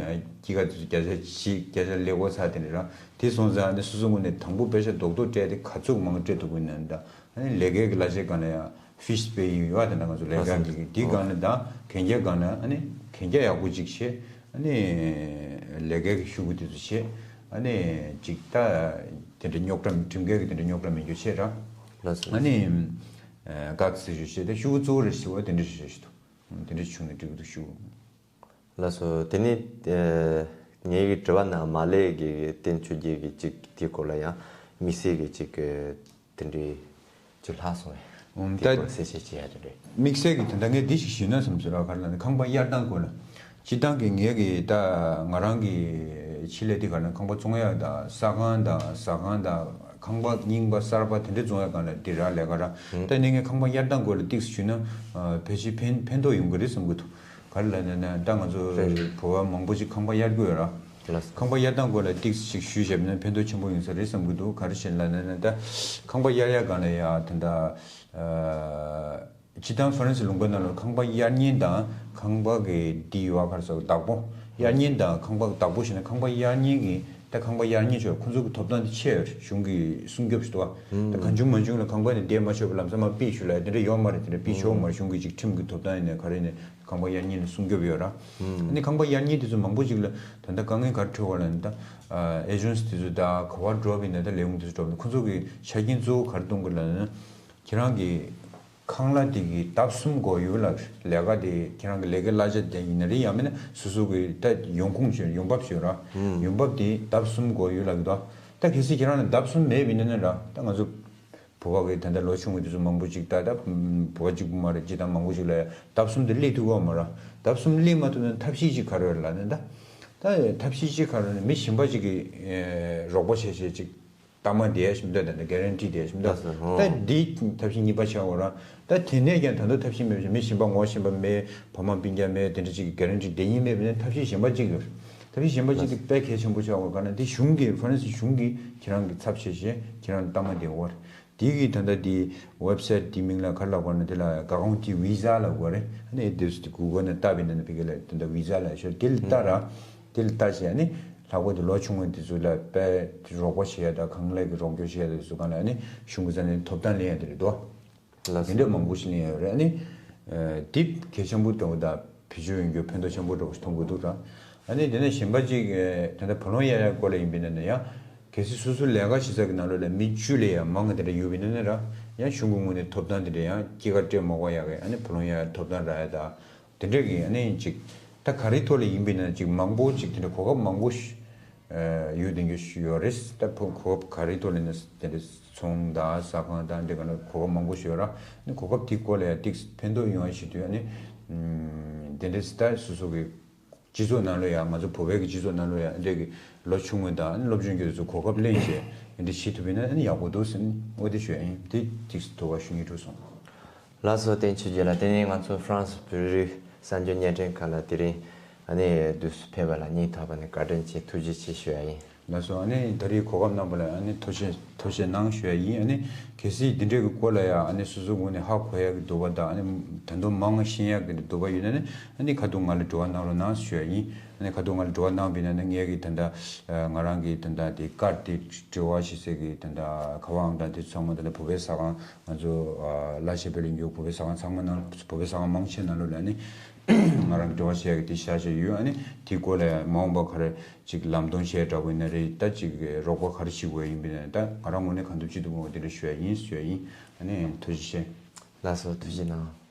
སྐྱེད་ཀ་དེ་ཚོ་བརྒྱ་ཆ་བཞི་བརྒྱ་ཆ་ལས་འགོ་ཚར་དེ་འདྲས་རེད། དེ་སོང་ཙང་ནི་སོ་སོ་ངོས་ནས་དང་པོ་པེ་ཤ་རྡོག་རྡོག་སྤྲད་དེ་ག་ཚོད་མང་སྤྲད་ཐུབ་ཀྱི་ན་ད། ཨ་ནི་ལས་ཀའི་གི་གླ་ཆའི་སྒང་ལ་ཡང་ཕིས་པེ་ཡིན་ཡོད་དེ་འདྲ་ང་ཚོ་ལས་ཀ་གི་དེའི་སྒང་ལ་ད་གན་རྒྱའི་སྒང་ལ་ཨ་ནི་གན་རྒྱ་ཡག་པོ་ཅིག་བྱེད། ཨ་ནི་ལས་ཀའི་གི་ཤོག་གུ་དེ་ཚོ་བྱེད། ཨ་ནི་ཅིག་ད་དེ་འདྲ་རྙོག་དྲ་ཁྲིམས་འགལ་གི་དེ་འདྲ་རྙོག་དྲ་མེད་རྒྱུ་བྱེད་ར། ལགས་སོ། ཨ་ནི་ཀར་ཚེ་ཤོག་བྱེད་དེ་ཤོག་གུ་གཙོ་བོ་རེ་ཞིག་བ་དེ་འདྲ་ཞིག་རེད་ཞིག་འདུག་དེ་འདྲ་བྱུང་ན་འགྲིག་གི་འདུག་ཤོག་གུ། ལགས་སོ། དེ་ནས་ཨ་ངའི་གི་དྲི་བ་ནང་མ་ལས་གི་བསྟན་ཆོས་རྒྱལ་གི་ཅིག་དེའི་སྐོར་ལ་ཡང་དམིགས་བསལ་གི་ཅིག་དེ་འདྲའི་ཅིག་ལྷག་སོང་བས། ཨུམ། དེའི་ད་སྐོར་གསལ་བཤད་བྱེད་ཡ་དེ་འདྲའི། དམིགས་བསལ་གི་དེ་འདྲ་ངས་འདི་ཞིག་ཞུས་ན་བསམ་ཟེར་བ་ག་རེ་ལབ་ན་ཁང་པ་གཡར་སྟངས་སྐོར་ལ། སྤྱིར་བཏང་གི་ངས་གི་ད་ང་རང་གི་ཆེད་ལས་དེ་ག་རེ་ན་ཁང་པ་བཙོང་ཡ་དང་ཟ་ཁང་དང་ཟ་ཁང་དང་ཁང་པ་རྙིང་པ་གསར་པ་དེ་འདྲ་བཙོང་ཡ་སྒང་ལ་དེ་རག་ལས་ཀ་ར། ད་ནི་ངས་ཁང་པ་གཡར་སྟངས་སྐོར་ལ་ཏིག་ཙམ་ཞུས་ན་ཕལ་ཆེར་ཕན་ཕན་ཐོགས་ཡོང་གི་རེད་བསམ་གི་འདུག་ག་རེ་ལབ་ན་ན་ད་ང་ཚོ་རེད། བོད་པ་མང་པོ་ཅིག་ཁང་པ་གཡར་གྱི་ཡོད་ར། ལགས་སོ། ཁང་པ་གཡར་སྟངས་སྐོར་ལ་ཏིག་ཙམ་ཞིག་ཞུས་བཞག་ན་ཕན་ཐོགས་ཆེན་པོ་ཡོང་ས་རེད་བསམ་གྱི་འདུག་ག་རེ་བྱས་ལབ་ན་ན་ད་ཁང་པ་གཡར་ཡ་སྒང་ལ་ཡ་ད་ད་ཨ་ སྤྱིར་བཏང་ཧྥ་རན་སི་ལུང་པ་ནང་ལ་ཁང་པ་གཡར་ཉེན་དང་ཁང་པ་གི་འདི་ཡོད་ག་རེ་ཟེར་བདག་པོ། གཡར་ཉེན་དང་ཁང་པ་བདག་པོ་ཞེས་ན་ཁང་པ་གཡར་ཉེན་གྱི་ད་ཁང་པ་གཡར་ཉེན་ཆོག་ཁོང་ཚོ་གི་ཐོབ་ཐང་དེ་ཆེ་བ་རེད། གཞུང་གི་སྲུང་སྐྱོབ་ཞིག་འདུག་བ། ད་གང་བྱུང་མང་བྱུང་ལ་ཁང་པ་ནས་བསྡད་མ་ཆོག་པ་ལམ་སང་མར་ཕུད་ཞུ་ལ་དེ་འདྲ་ཡོད་མ་རེད། དེ་འདྲ་ཕུད་ཆོག་མ་རེད། གཞུང་གི་ཅིག་ཁྲིམས་ཀྱི་ཐོབ་ཐང་ཡིན་ནའི་ག་རེ་ཡིན་ནའི་ཁང་པ་གཡར་ཉེན་ལ་སྲུང་སྐྱོབ་ཡོད་ར། ཨ་ནི་ཁང་པ་གཡར་ཉེན་དེ་ཚོ་མང་པོ་ཅིག་ལ་ད་ལྟ་དཀའ་ངལ་ག་རེ་འཕྲད་ཡོད་ལབ་ན། ད་ཨེ་ཇེན་སི་དེ་ཚོ་ད་ག་པར་འགྲོ་བ་ཡིན་ན་ད་ལས་ཁུངས་དེ་ཚོ་འགྲོ་བ་ཡིན་ན་ཁོང་ཚོ་གི་ཆ་རྐྱེན་གཙོ་བོ་ག་རེ་གཏོང་གི་ལབ་ན། ཁྱེད་རང་གི་ཁང་གླ་དེ་གི་ལྡབ་གསུམ་སྒོར་ཡོད་ལ་ལས་ཀ་དེ་ཁྱེད་རང་གི་ལས་ཀའི་གླ་ཆ་དེ་ཡིན་ན་རེད། ཡང་མིན་ན་སོ་སོ་གི་ད་ཡོང་ཁུངས་བྱོས་ཡོང་འབབ་བྱོས་ར། ཡོང་འབབ་དེ་ལྡབ་གསུམ་སྒོར་ཡོད་ལ་གི་དོ། ད་གལ་སྲིད་ཁྱེད་རང་ལ་ལྡབ་གསུམ་མེད་པ་ཡིན་ན་ན་ར། ད་ང་ཚོ་བོད་པ་གི་ད་ལྟ་ལོ་ཆུང་བ་དེ་ཚོ་མང་པོ་ཅིག་ད་ད་བོད་པ་གཅིག་པུ་མ་རེད། སྤྱིར་བཏང་མང་པོ་ཅིག་ལ་ལྡབ་གསུམ་དེ་སླེབས་ཐུབ་ཀྱི་ཡོད་མ་ར། ལྡབ་གསུམ་སླེབས་མ་ཐུབ་ན་ཐབས་ཤེས་ཅིག་ག་རེ་ཡོད་ལབ་ན། ད་ད་ཐབས་ཤེས་ཅིག་ག་རེ་ཡོད་ན་མི་གཞན་པ་ཅིག་གིས་ཨེ་རོགས་པ་བྱས་བྱས་ཅིག་གཏའ་མ་བསྡད་ཡ་ཞིག་མི་འདུག་ད་ནི་གེ་རན་ཊི་བསྡད་ཡ་ཞིག་མི་འདུག་ད་འདི་ཐབས་ཤེས་གཉིས་པ་ཆགས་ཡོད་ར། ད་དེ་ནས་ཀྱང་ད་དུང་ཐབས་ཤེས་མེད་པ་ཅིག་མི་གཞན་པ་ངོ་ཤེས་པ་མེད། ཕ་མ་སྤུན་ཀྱག་མེད། དེ་འདྲ་ཅིག་གི་གེ་རན་ཊི་བསྡད་ཡིན་མེད་པ་ནས་ཐབས་ཤེས་གཞན་པ་ཅིག་ཡོད། ཐབས་ཤེས་གཞན་པ་ཅིག་དེ་དཔེ་གལ་ཆེན་པོ་ཆགས་ཡོད། ག་ན་འདི་གཞུང་གིས་ཧྥ་རན་སི་གཞུང་གིས་ཁྱེད་རང་གི་ཚབ་བྱས་བྱས་ཁྱེད་རང་གཏའ་མ་བསྡད་ཡོད་ར། དེ་གི་ད་ལྟ་དེ་ཝེབ་སའིཊ་དེ་མིང་ལ་ག་རེ་ལབ་དགོས་ན་དེ་ལ་ག་གོང་དེ་ཝི་ཟ་ལབ་དགོས་རེད། ཨ་ནི་དེ་སུ་དེ་གུ་གལ་ནང་བཏབ་པ་ཡིན་ན་ཕ་གི་ལ་ད་ལྟ་ཝི་ཟ་ལབ་ཤོར་དེ་ལ་ལྟ་ར། དེ་ལ་ལྟ་བྱས་ཨ་ནི་ལྷག་པར་དུ་ལོ་ཆུང་བ་དེ་ཚོ་ལ་དཔེ་རོགས་པ་བྱེད་ཡ་དང་གང་ལེགས་ཀྱི་རོགས་སྐྱོར་བྱེད་ཡ་དེ་ཚོ་གང་ལ་ཨ་ནི་གཞུང་གི་རྩ་ནས་ཐོབ་ཐང་ལེན་ཡ་དེ་རེད་དོ། ལགས་སོ། དེ་འདྲ་མང་པོ་ཞིག་ལེན་ཡ་ཡོད་རེད། ཨ་ནི་དེ་གལ་ཆེན་པོ་དེ་འོ་ད། བེད་སྤྱོད་ཡོང་རྒྱུ་ཕན་ཐོགས་ཆེན་པོ་འདྲ་པོ་ཞིག་མཐོང་གི་འདུག་ར། ཨ་ནི་དེ་ནས་གཞན་པ་གཅིག་ད་ལྟ་བུ་ལོན་གཡར་ཡག་སྐོར་ལ་ཡིན་པ་ཡིན་ན་ཡང་། གལ་སྲིད་སོ་སོ་ལས་ཀ་བྱེད་ས་གི་ནང་ལོགས་ལ་མི་བཅུ་ལས་ཡང་མང་གི་དེ་འདྲ་ཡོད་པ་ཡིན་ན་ར། ཡང་གཞུང་གི་ངོས་ནས་ཐོབ་ཐང་དེ་འདྲ་ཡང་སྐྱེད་ཀ་སྤྲད་མ་དགོས་ཡག་གི་ཨ་ནི་བུ་ལོན་གཡར་ཡག་ཐོབ་ཐང་རག་ཡག་ད། དེ་འདྲ་གི་ཨ་ནི་གཅིག་ད་ག་རེ་ཐོག་ལ་ཡིན་པ་ཡིན་ན་གཅིག་མང་པོ་གཅིག་དེ་འདྲ་གོ་སྐབས་མང་པོ་ཞིག་ཡོད་དེ་འགྱོ་ཞུ་ཡོད་རེད། ད་ཕོ་གོ་སྐབས་ག་རེ་ཐོག་ལ་ནི་དེ་འདྲ་ཚོང་དང་ཟ་ཁང་དང་འདི་ག་ལ་གོ་སྐབས་མང་པོ་ཞིག་ཡོད་ར། ནི་གོ་སྐབས་དེ་སྐོར་ལ་ཡང་ཏིག་ཕན་ཐོགས་ཡོང་བ་ཞིག་དུས་ཨ་ནི་དེ་འདྲ་ད་སོ་སོ་གི་སྤྱི་ཚོགས་ནང་ལ་ཡང་ང་ཚོ་བོད་པའི་གི་སྤྱི་ཚོགས་ནང་ལ་ཡང་འདྲ་གི་ལོ་ཆུང་བ་དང་སློབ་སྦྱོང་རྒྱུ་ཚོ་གོ་སྐབས་ལེན་བྱས་འདི་བྱེད་ཐུབ་པ་ཡིན་ན་ཨ་ནི་ཡག་པོ་འདུག་ཟེར་ནི་འོ་དེ་ཞུ་ཡ་ཡིན། དེ་ཏིག་ཐུགས་ཁག་ཞུ་སྙིང་འདོད་སོང་། ལགས་སོ། བསྟན་ཆོས་རྒྱལ་ལགས། དེ་ནས་ང་ཚོ་ཧྥ་རན་སི་བོད་རིགས་གསར་འགྱུར་བརྙན་འཕྲིན་ཁང་ལ་དེ་རིང་ཨ་ནི་དུས་སུ་ཕེབས་པ་ལ་སྙིང་ཐག་པ་ནས་བཀའ་དྲིན་ཆེ་ཐུགས་རྗེ་ཆེ་ཞུ་ཡ་ཡིན། ལགས་སོ། ཨ་ནི་ད་རེས་གོ་སྐབས་གནང་བ་ལ་ཨ་ནི་ཐུགས་རྗེ་ཐུགས་རྗེ་གནང་ཞུ་ཡ་ཡིན། ཨ་ནི་གལ་སྲིད་འདི་འདྲའི་གི་སྐོར་ལ་ཡ་ཨ་ནི་སོ་སོའི་ངོས་ནས་ཧ་གོ་ཡ་གི་འདུག་པ་དང་ཨ་ནི་ད་དུང་མང་ཤེས་ཡ་གི་འདུག་པ་ཡོད་ན་ནི་ཨ་ནི་ཁ་ཐུག་ང་ལ་འབྲེལ་བ་གནང་རོགས་གནང་ཞུ་ཡ་ཡིན། ཨ་ནི་ཁ་ཐུག་ང་ལ་འབྲེལ་བ་གནང་བ་ཡིན་ན་ནི་ངས་གི་ད་ལྟ་ང་རང་གི་ད་ལྟ་དེ་ཀར་དེ་འབྲེལ་བ་ཞིག་ཟེར་གི་ད་ལྟ་ཁ་པར་ཨང་གྲངས་དེ་ཚང་མ་ད་ལྟ་བོད་པའི་ཟ་ཁང་ང་ཚོ་ལ་ཤེས་པའི་ལས་འགུལ་བོད་པའི་ཟ་ཁང་ཚང་མ་ནང་བོད་པའི་ཟ་ཁང་མང་ཆེ་ནང་ལོགས་ལ་ནི་ང་རང་གི་འབྲེལ་བ་བྱེད་ཡ་གི་དེ་བཞག་བྱས་ཡོད། ཨ་ནི་དེའི་སྐོར་ལ་མ་འོངས་པ་ག་རེ་ཅིག་ལམ་སྟོན་བྱས་འདྲ་པོ་ཡིན་ན་རེད། ད་ཅིག་རོགས་པ་ག་རེ་བྱེད་དགོས་ཡིན་པ་ཡིན་ན་ད་ང་རང་ངོས་ནས་གང་ཐུབ་ཅི་ཐུབ་ངོ་དེ་འདྲ་ཞུ་ཡ་ཡིན་ཞུ་ཡ་ཡིན། ཨ་ནི་ཐུགས་རྗེ་ཆེ། ལགས་སོ། ཐུགས་རྗེ་གནང་།